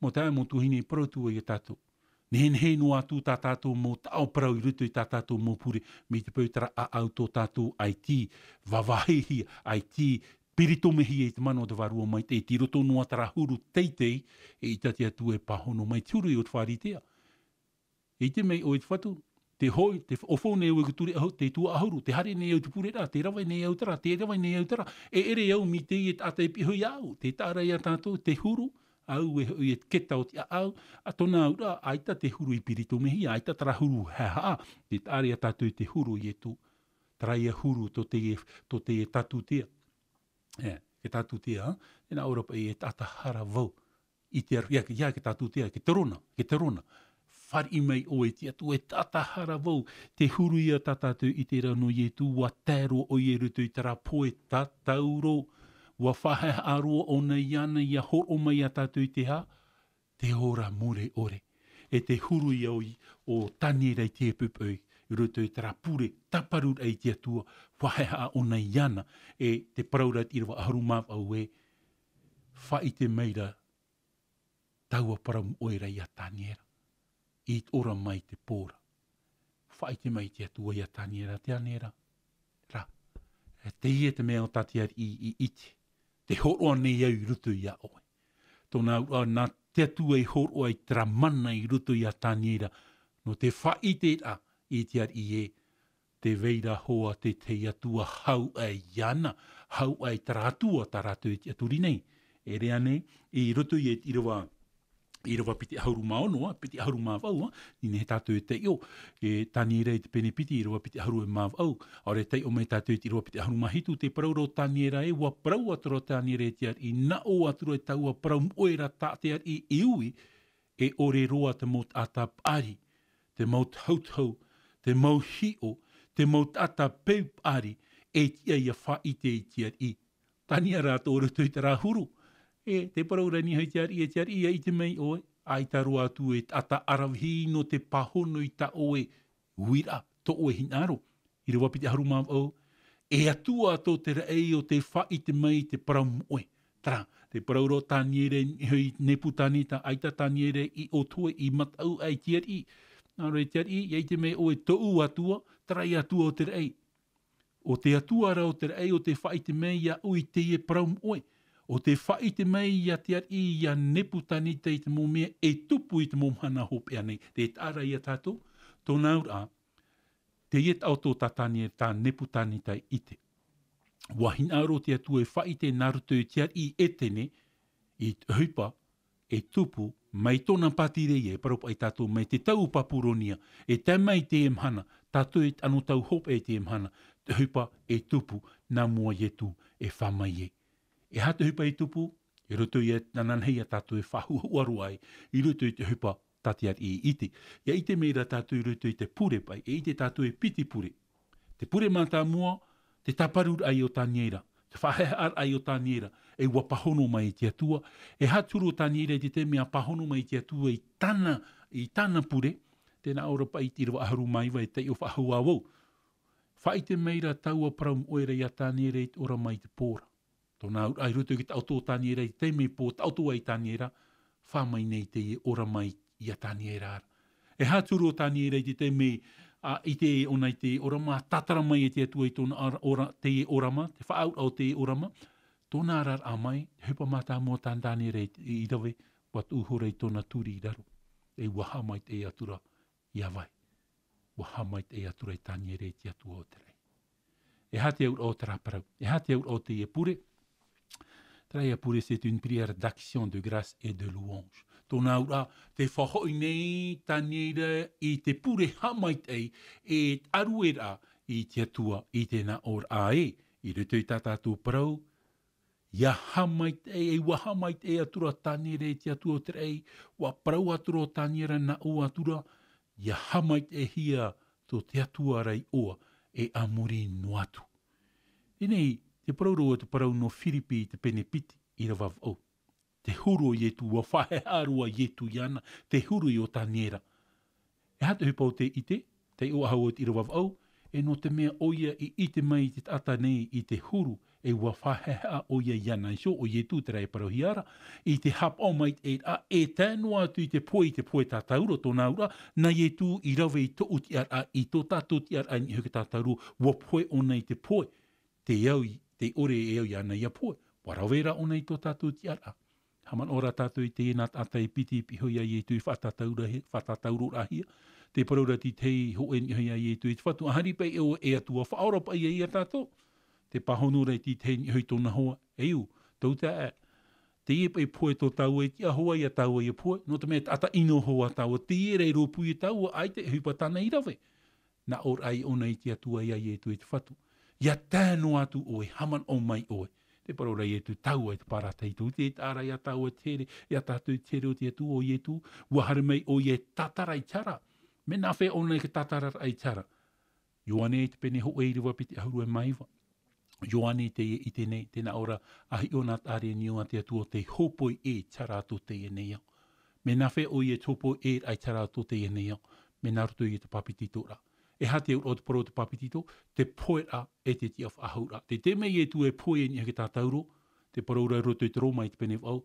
Mau taeaʻe, mau tuahine, parau atu vau iā tātou. Nehenehe noa atu tā tātou mau taʻo parau i roto i tā tātou mau pure, mai te peu terā ʻāʻau tō tātou ʻaita i vāvāhihia, ʻaita i piritomihia i te mana o te Vārua Maitaʻi, tei roto noa terā huru teitei, eʻita te Atua e pāhono mai, te huru ia o te Pharisea. E ʻite mai ʻoe, te Fatu, te hōʻē, tē ʻōfau nei au i te ture ʻahu-, te tuhaʻa ʻahuru, tē haere nei au i te pure ra, tē rave nei au terā, tē rave nei au terā, e ʻere au mai teie taʻata e piʻi iho iāʻu, tē taʻa ra iā tātou te huru, auē hoʻi e keta o te ʻāʻau, ā, tōna auraʻa, ʻaita te huru i piritomihia, ʻaita terā huru haʻehaʻa, tē taʻa ra iā tātou te huru o Ietu, terā ia huru tō teie, tō teie Tūtea. E, ke tātou tea, e nā ora paʻi e taʻata hara vau. I te aru, ia, ia ke tātou tea, ke te rona, ke te rona. Fāriʻi mai ʻoe i te Atua, e taʻata hara vau, te huru ia tā tātou i te rā nō Ietu, ua tae roa ʻoia i roto i terā poe tātauro, ua faʻahaʻehaʻa roa ʻōna iāna, ia hōroʻa mai ia tātou i te hā, te ora mure ʻore. E te huru ia ʻoe, o Taniera i te poʻipoʻi, i roto i terā pure, tāparuraʻa i te Atua, faʻahaʻehaʻa ʻōna iāna, e te parau ra i te ʻīrava ʻahuru mā vaʻu ē, faʻaʻite mai ra, taua parau moʻe ra ia Taniera, i te ora mai te pō ra. Faʻaʻite mai te Atua ia Taniera, Taniera, ra. E teie te mea o tā te ariʻi i ʻite. Te hōroʻa nei au i roto ia ʻoe. Tōna auraʻa, nā te Atua i hōroʻa i terā mana i roto ia Taniera. Nō te faʻaʻite ra i te ariʻi ē, tē vai ra hoʻi te, te Atua hau ai iāna, hau ai terā Atua tā rātou e tiʻaturi nei. E rā nei, i roto i te ʻīrava, ʻīrava piti ʻahuru mā ono, a, piti ʻahuru mā vaʻu, a, i nehenehe tātou e taiʻo, e Taniera i te pene piti, ʻīrava piti ʻahuru e mā vaʻu, ʻaore e taiʻo mai tātou i te ʻīrava piti ʻahuru mā hitu, te parau ra o Taniera ē, ua parau atu ra Taniera i te ariʻi, nā ʻō atu ra i taua parau moʻe ra tā te ariʻi i ui, e ʻore roa te mau taʻata paʻari, te mau tahutohu, te mau hiʻo, te mau taʻata peu paʻari, e tiʻa ia faʻaʻite i te ariʻi. Taniera atoʻa i roto i terā huru. E, te parau ra i niʻa i te ariʻi, e te ariʻi, ia ʻite mai ʻoe, ʻaita roa atu e taʻata ʻaravihi nō te pāhono i tā ʻoe uiraʻa, tō ʻoe hinaʻaro. ʻĪrava piti ʻahuru mā vaʻu, e Atua tō te raʻi ʻo tē faʻaʻite mai i te parau moʻe. Terā, te parau ra o Taniera i niʻa i Nepukaneta, ʻaita Taniera i ʻōtohe, i mataʻu aʻe i te ariʻi. Nā reira te ariʻi, ia ʻite mai ʻoe tōʻu Atua, terā ia Atua o te raʻi. ʻO te Atua ra o te raʻi, ʻo tē faʻaʻite mai iā ʻoe i teie parau moʻe. ʻO tē faʻaʻite mai iā te ariʻi, iā Nepukaneta i te mau mea e tupu i te mau mahana hopeʻa nei. Te taʻa ra ia tātou, tōna auraʻa, teie taʻoto tā Taniera, tā Nepukaneta i ʻite. ʻUa hinaʻaro te Atua e faʻaʻite nā roto i te ariʻi Ekene, i te ʻohipa, e tupu, mai tōna pātireia, e parau paʻi tātou mai te tau o Papuronia, e tae mai i teie mahana, tātou e tano tau hopeʻa i teie mahana, te ʻohipa e tupu, nā mua Ietu e fā mai ai. E aha te ʻohipa e tupu, i roto ia ananahi ia tātou e faʻahuʻahuʻa roa ai, i roto i te ʻohipa tā te ariʻi i ʻite. Ia ʻite mai ra tātou i roto i te pure paʻi, e ʻite tātou e piti pure. Te pure mātāmua, te tāparuraʻa o Taniera, te faʻahaʻehaʻaraʻa o Taniera, e ʻua pāhono mai i te Atua, e aha te huru o Taniera i te taime a pāhono mai i te Atua i tāna, i tāna pure, tē nā ʻō ra paʻi i te ʻīrava ʻahuru mā iva e taiʻo faʻahou ā vau. Faʻaʻite mai ra taua parau moʻe ra iā Taniera i te ora mai te pō ra. Tōna auraʻa i roto i te taʻoto o Taniera, i te taime pō taʻoto ai Taniera, fā mai nei teie ora mai iā Taniera ra. E aha te huru o Taniera i te taime, a, i te ʻōna i te ʻōrama, tātara mai e te Atua i tōna ara-, ʻōra-, teie ʻōrama, te faʻaauraʻa o teie ʻōrama, tōna araraʻa mai, te ʻohipa mātāmua tā Taniera i, i rave, ʻua tuʻu ihora i tōna turi i raro. E ʻua haʻamaitaʻi atu ra, iā vai. ʻUa haʻamaitaʻi atu ra ia Taniera i te Atua o te raʻi. E aha te auraʻa o terā parau? E aha te auraʻa o teie pure? Terā ia pure, c'est une prière d'action de grâce et de louange. Tōna auraʻa, tē faʻahoʻi nei Taniera i te pure haʻamaitaʻi, e ʻarueraʻa i te Atua, i te nā ʻōraʻa ē, i roto i tā tātou parau, ʻia haʻamaitaʻi, e ʻua haʻamaitaʻi atu ra Taniera i te Atua o te raʻi, ʻua parau atu ra Taniera nā ʻō atu ra, ʻia haʻamaitaʻihia tō te Atua ra iʻoa, e a muri noa atu. Teie nei, te parau ra, te parau nō Firipi i te pene piti, ʻīrava vaʻu. Te huru o Ietu, ʻua faʻahaʻehaʻa roa Ietu iāna, te huru o Taniera. E aha te ʻohipa o te ʻite, taiʻo faʻahou i te ʻīrava vaʻu, e nō te mea ʻoia i ʻite mai i te taʻata nei i te huru, e ʻua faʻahaʻehaʻa ʻoia iāna iho, ʻo Ietu terā e parauhia ra, i te haʻapaʻo maitaʻi ra, e tae noa atu i te pohe, i te pohe tātauro, tōna auraʻa, nā Ietu i rave i tōʻu tiʻaraʻa, i tō tātou tiʻaraʻa i niʻa iho i te tātauro, ʻua pohe ʻōna i te pohe, tē au i, tē ʻore e au iāna ʻia pohe, ʻua rave rā ʻōna i tō tātou tiʻaraʻa. Haʻamanaʻo rā tātou i teie nā taʻata e piti i piʻi iho ia Ietu i faʻatātaurahia, faʻatātauroraʻahia. Tē parau ra te tahi hōʻē i niʻa iho ia Ietu, e te Fatu, ʻahari paʻi ʻoe e Atua, faʻaora paʻi ia tātou. Tē pāhono ra te tahi i niʻa iho i tōna hoa, e ʻū, tau taeaʻe. Teie paʻi pohe tō tāua, e tiʻa hoʻi ia tāua ʻia pohe, nō te mea taʻata ʻino hoʻi tāua, teie rā e rōpū ia tāua, ʻaita e ʻohipa tāna i rave. Nā ʻōraʻa ʻōna i te Atua ia Ietu, e te Fatu. ʻIa tae noa atu ʻoe, haʻamanaʻo mai ʻoe. E parau ra Ietu, tāua e te parau a Ietu, te taʻa ra ia tāua te here, ia tātou te here o te Atua o Ietu, ua haere mai ʻoia e tātara i te hara. Mea nāfea ʻōna i te tātara i te hara? Ioane i te pene hōʻē ʻīrava piti ʻahuru e mā iva. Ioane teie i teie nei, tē nā ʻō ra, a hiʻo nā te ʻārenio a te Atua ʻo tē hōpoi ʻē i te hara atoʻa teie nei ao. Mea nāfea ʻoia e hōpoi ʻē i te hara atoʻa teie nei ao? Mea nā roto i te papetitoraʻa. E aha te auraʻa o te parau o te papetito? Te pohe ra e te tiʻafaʻahouraʻa. Tē tae mai Ietu e pohe i niʻa i te tātauro, te parau ra i roto i te Roma i te pene vaʻu,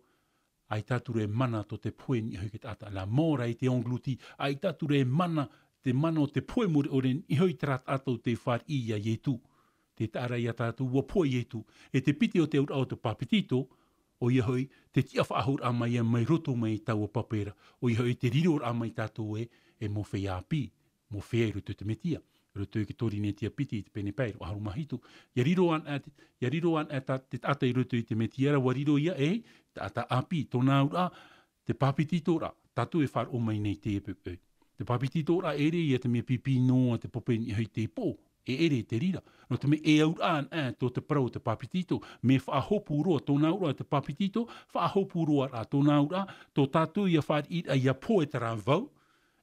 ʻaita atu ra e mana tō te pohe i niʻa i te taʻata, la mort a été englouti, ʻaita atu ra e mana, te mana o te pohe mure ʻore i niʻa i terā taʻata ʻo tē fāriʻi ia Ietu. Te taʻa ra ia tātou, ua pohe Ietu, e te piti o te auraʻa o te papetito, ʻoia hoʻi, te tiʻafaʻahouraʻa mai ia mai roto mai i taua pape ra, ʻoia hoʻi te riroraʻa mai tātou ē, e mau feiā ʻāpī, mau feiā i roto i te Metia, i roto i te Korinetia piti i te pene pae ʻahuru mā hitu. Ia riro anaʻe, ia riro anaʻe tā, te taʻata i roto i te Metia ra, ua riro ia e, taʻata ʻāpī, tōna auraʻa, te papetitoraʻa, tātou e faʻaroʻo mai nei teie poʻipoʻi. Te papetitoraʻa ʻeʻere ia te mea pipi noa te pape i niʻa i te ipo, ʻeʻere te reira. Nō te mea e auraʻa anaʻe tō te parau o te papetito, mea faʻahopu roa, tōna auraʻa te papetito, faʻahopu roa ra, tōna auraʻa, tō tātou ia fāriʻiraʻa ia pohe terā vau,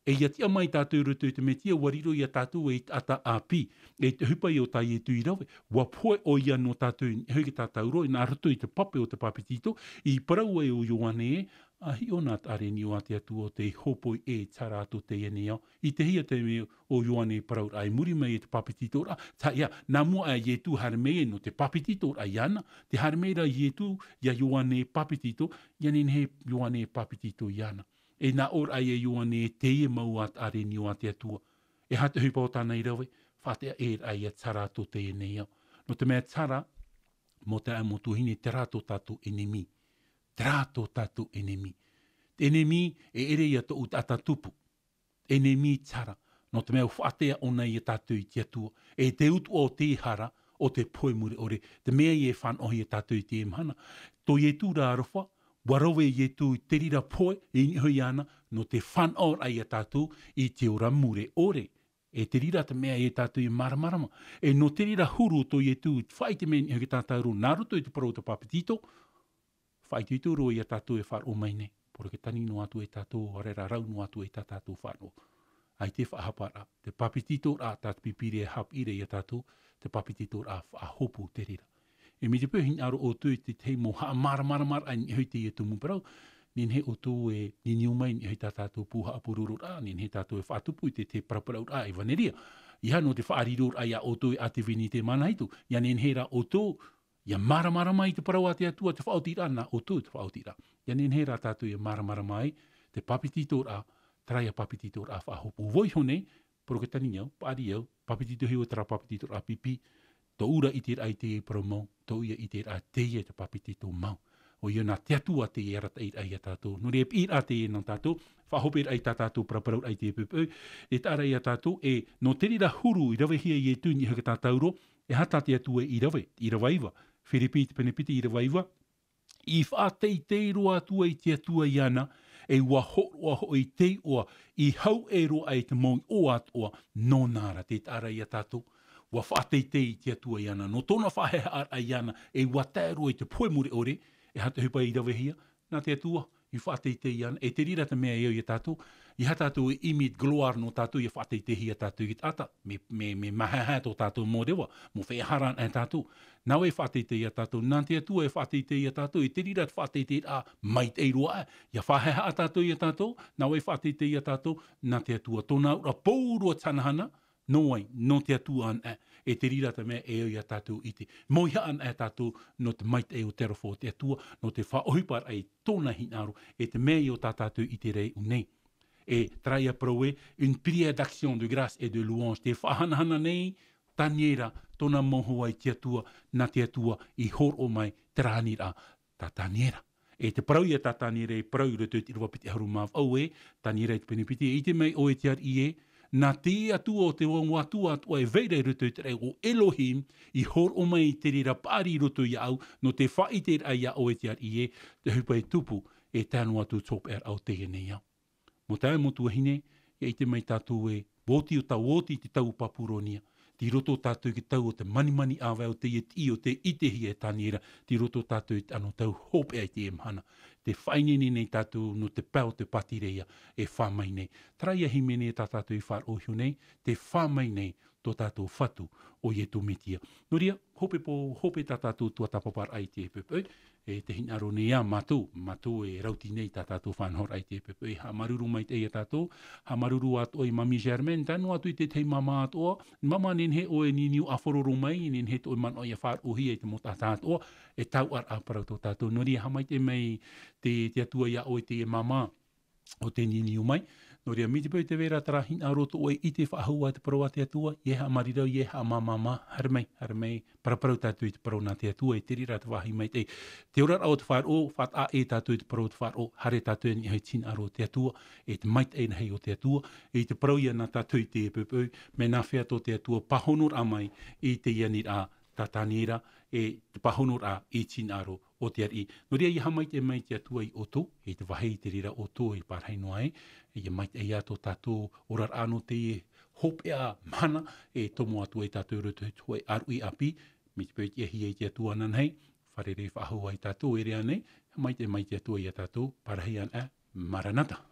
e ia tiʻa mai tātou i roto i te Metia, ua riro ia tātou ei taʻata ʻāpī, e te ʻohipa ïa o tā Ietu i rave, ua pohe ʻoia nō tātou i niʻa i te tātauro, nā roto i te pape o te papetito, i parau ai ʻo Ioane ē, a hiʻo nā te ʻārenio a te Atua ʻo tē hōpoi ʻē i te hara atoʻa teie nei ao. I te hia te mea ʻo Ioane i parau ra, i muri mai i te papetitoraʻa, tā ia, nā mua aʻe Ietu haere mai ē nō te papetitoraʻa iāna, tē haere mai ra Ietu ia Ioane papetito, ia nehenehe Ioane papetito iāna. E nā ʻō ra ia Ioane, teie mau ā te ʻārenio a te Atua. E aha te ʻohipa o tāna i rave? Faʻaʻiteʻa ʻē ra ia te hara atoʻa teie nei ao. Nō te mea te hara, mau taeaʻe, mau tuahine, terā tō tātou ʻenemi. Terā tō tātou ʻenemi. Te ʻenemi, ʻeʻere ia tōʻu taʻata tupu. ʻEnemi te hara. Nō te mea ʻua faʻaʻite ʻōna ia tātou i te Atua. E te utuʻa o te hara, ʻo te pohe mure ʻore. Te mea ïa e fānaʻohia tātou i teie mahana. Tō Ietu ra aroha, ua rave Ietu i te reira pohe, i niʻa iho iāna, nō te fānaʻoraʻa ia tātou i te ora mure ʻore. E te reira te mea ia tātou e māramarama. E nō te reira huru tō Ietu i faʻaʻite mai i niʻa i te tātauro, nā roto i te parau o te papetito, faʻaitoito roa ia tātou e faʻaroʻo mai nei. Porotetani noa atu e tātou, ʻaore rā rau noa atu e tā tātou fānaʻo. ʻAita e faʻahapa ra, te papetitoraʻa tā te Pīpīria e haʻapiʻi ra ia tātou, te papetitoraʻa faʻahopu te reira. E mai te peu e hinaʻaro ʻoutou i te tahi mau haʻamāramaramaraʻa i niʻa i teie tumu parau, nehenehe ʻoutou e niniu mai i niʻa i tā tātou pū haʻapurororaʻa, nehenehe tātou e faʻatupu i te, te paraparauraʻa ʻevanelia. ʻEiaha nō te faʻariroraʻa ia ʻoutou e ʻātevini i te mana hitu, ʻia nehenehe rā ʻoutou ʻia māramarama i te parau a te Atua, te faʻaotiraʻa nā ʻoutou te faʻaotiraʻa. ʻIa nehenehe rā tātou ʻia māramarama ai, te papetitoraʻa, terā ïa papetitoraʻa faʻahopu. Vau iho nei, Porotetani au, paʻari au, papetito hiʻo terā papetitoraʻa pipi, tōʻu ra ʻiteraʻa i teie parau mau, tōʻu ïa ʻiteraʻa teie te papetito mau. ʻOia nā te Atua teie e arataʻi ra ia tātou. Nō reira e piʻiraʻa teie nā tātou, faʻahoperaʻa i tā tātou paraparauraʻa i teie poʻipoʻi, e taʻa ra ia tātou, e nō te reira huru i ravehia Ietu i niʻa i te tātauro, e aha tā te Atua i rave, ʻīrava iva, Firipi te pene piti ʻīrava iva, i faʻateitei roa atu ai te Atua iāna, e ʻua hōroʻa hoʻi te iʻoa, i hauʻe roa ai te mau iʻoa atoʻa, nōna ra. Tē taʻa ra ia tātou, ʻua faʻateitei te Atua iāna, nō tōna faʻahaʻehaʻaraʻa iāna, e ʻua tae roa i te pohe mure ʻore, e aha te ʻohipa i ravehia, nā te Atua, i faʻateitei iāna, e te reira te mea e au ia tātou, ʻeiaha tātou e ʻimi i te gloire nō tātou ʻia faʻateiteihia tātou i te taʻata, mea, mea, mea mahaehae tō tātou mau reva, mau feiā hara anaʻe tātou. Nā vai e faʻateitei ia tātou? Nā te Atua e faʻateitei ia tātou, e te reira te faʻateiteiraʻa maitaʻi roa aʻe. ʻIa faʻahaʻehaʻa tātou ia tātou, nā vai e faʻateitei ia tātou? Nā te Atua. Tōna auraʻa pauroa te hanahana, nō vai? Nō te Atua anaʻe. E te reira te mea e au ia tātou i ʻite. Mauihaʻa anaʻe tātou nō te maitaʻi o te aroha o te Atua, nō te faʻaʻohiparaʻa i tōna hinaʻaro, e te mea ïa o tā tātou ʻite ra i ʻō nei. E terā ïa parau ē, une prière d'action de grâce et de louange. Tē faʻahanahana nei Taniera, tōna mau hoa i te Atua, nā te Atua i hōroʻa mai terā aniraʻa tā Taniera. E te parau ïa tā Taniera e parau i roto i te ʻīrava piti ʻahuru mā vaʻu ē, Taniera i te pene piti, e ʻite mai ʻoe te ariʻi ē, nā te Atua o te mau atua atoʻa e vai ra i roto i te raʻi, ʻo Elohim, i hōroʻa mai i te reira paʻari i roto iāʻu, nō te faʻaʻiteraʻa ia ʻoe te ariʻi ē, te ʻohipa e tupu, e tae noa atu i te hopeʻaraʻa o teie nei ao. Mau taeaʻe, mau tuahine, ʻia ʻite mai tātou ē, ʻua oti ʻo tā, ʻua oti te tau o Papuronia. tei roto tātou i te tau o te manimani ʻāvae o teie tiʻi o tē ʻitehia e Taniera, tei roto tātou i te anotau hopeʻa i teie mahana. Tē faʻaineine nei tātou nō te pae o te pātireia e fā mai nei. Terā ia hīmene tā tātou i faʻaroʻo iho nei, tē fā mai nei tō tātou Fatu ʻo Ietu Metia. Nō reira, hope pō, hope tā tātou tuatāpaparaʻa i te poʻipoʻi, e tē hinaʻaro nei ā mātou, mātou e rauti nei tā tātou faʻanahoraʻa i te poʻipoʻi. Haʻamāuruuru maitaʻi ia tātou, haʻamāuruuru atoʻa i Mami Germaine, tae noa atu i te tahi māmā atoʻa, māmā nehenehe ʻoe e niuniu ʻāfororo mai, nehenehe tō ʻoe manaʻo ia faʻaroʻohia i te mau taʻata atoʻa, e tauʻaraʻa parau tō tātou. Nō reira, haʻamaitaʻi mai te, te Atua ia ʻoe teie māmā, o tē niuniu mai. Nō reira, mai te peu tē vai ra terā hinaʻaro tō ʻoe e ʻite faʻahou ā te parau a te Atua, ʻia haʻamāuruuru, ʻia haʻamāmāmā, haere mai, haere mai, paraparau tātou i te parau nā te Atua, e te reira te vāhi maitaʻi. Te oraraʻa o te faʻaroʻo, faʻataʻa ʻē tātou i te parau o te faʻaroʻo, haere tātou i niʻa i te hinaʻaro o te Atua, e te maitaʻi rahi o te Atua, e i te parau ia nā tātou i te poʻipoʻi, mea nāfea tō te Atua pāhonoraʻa mai i teie aniraʻa tā Taniera, e te pāhonoraʻa i te hinaʻaro o te ariʻi. Nō reira, ʻia haʻamaitaʻi mai te Atua ia ʻoutou, e te vāhi i te reira ʻoutou e parahi noa ai, ʻia maitaʻi ā tō tātou oraraʻa nō teie hopeʻa mahana, e tomo atu ai tātou i roto i te hōʻē ʻāruʻi ʻāpī, mai te peu e tiʻahia e te Atua ananahi, fārerei faʻahou ai tātou, e ʻere ānei, haʻamaitaʻi mai te Atua ia tātou, parahi anaʻe, Maranata.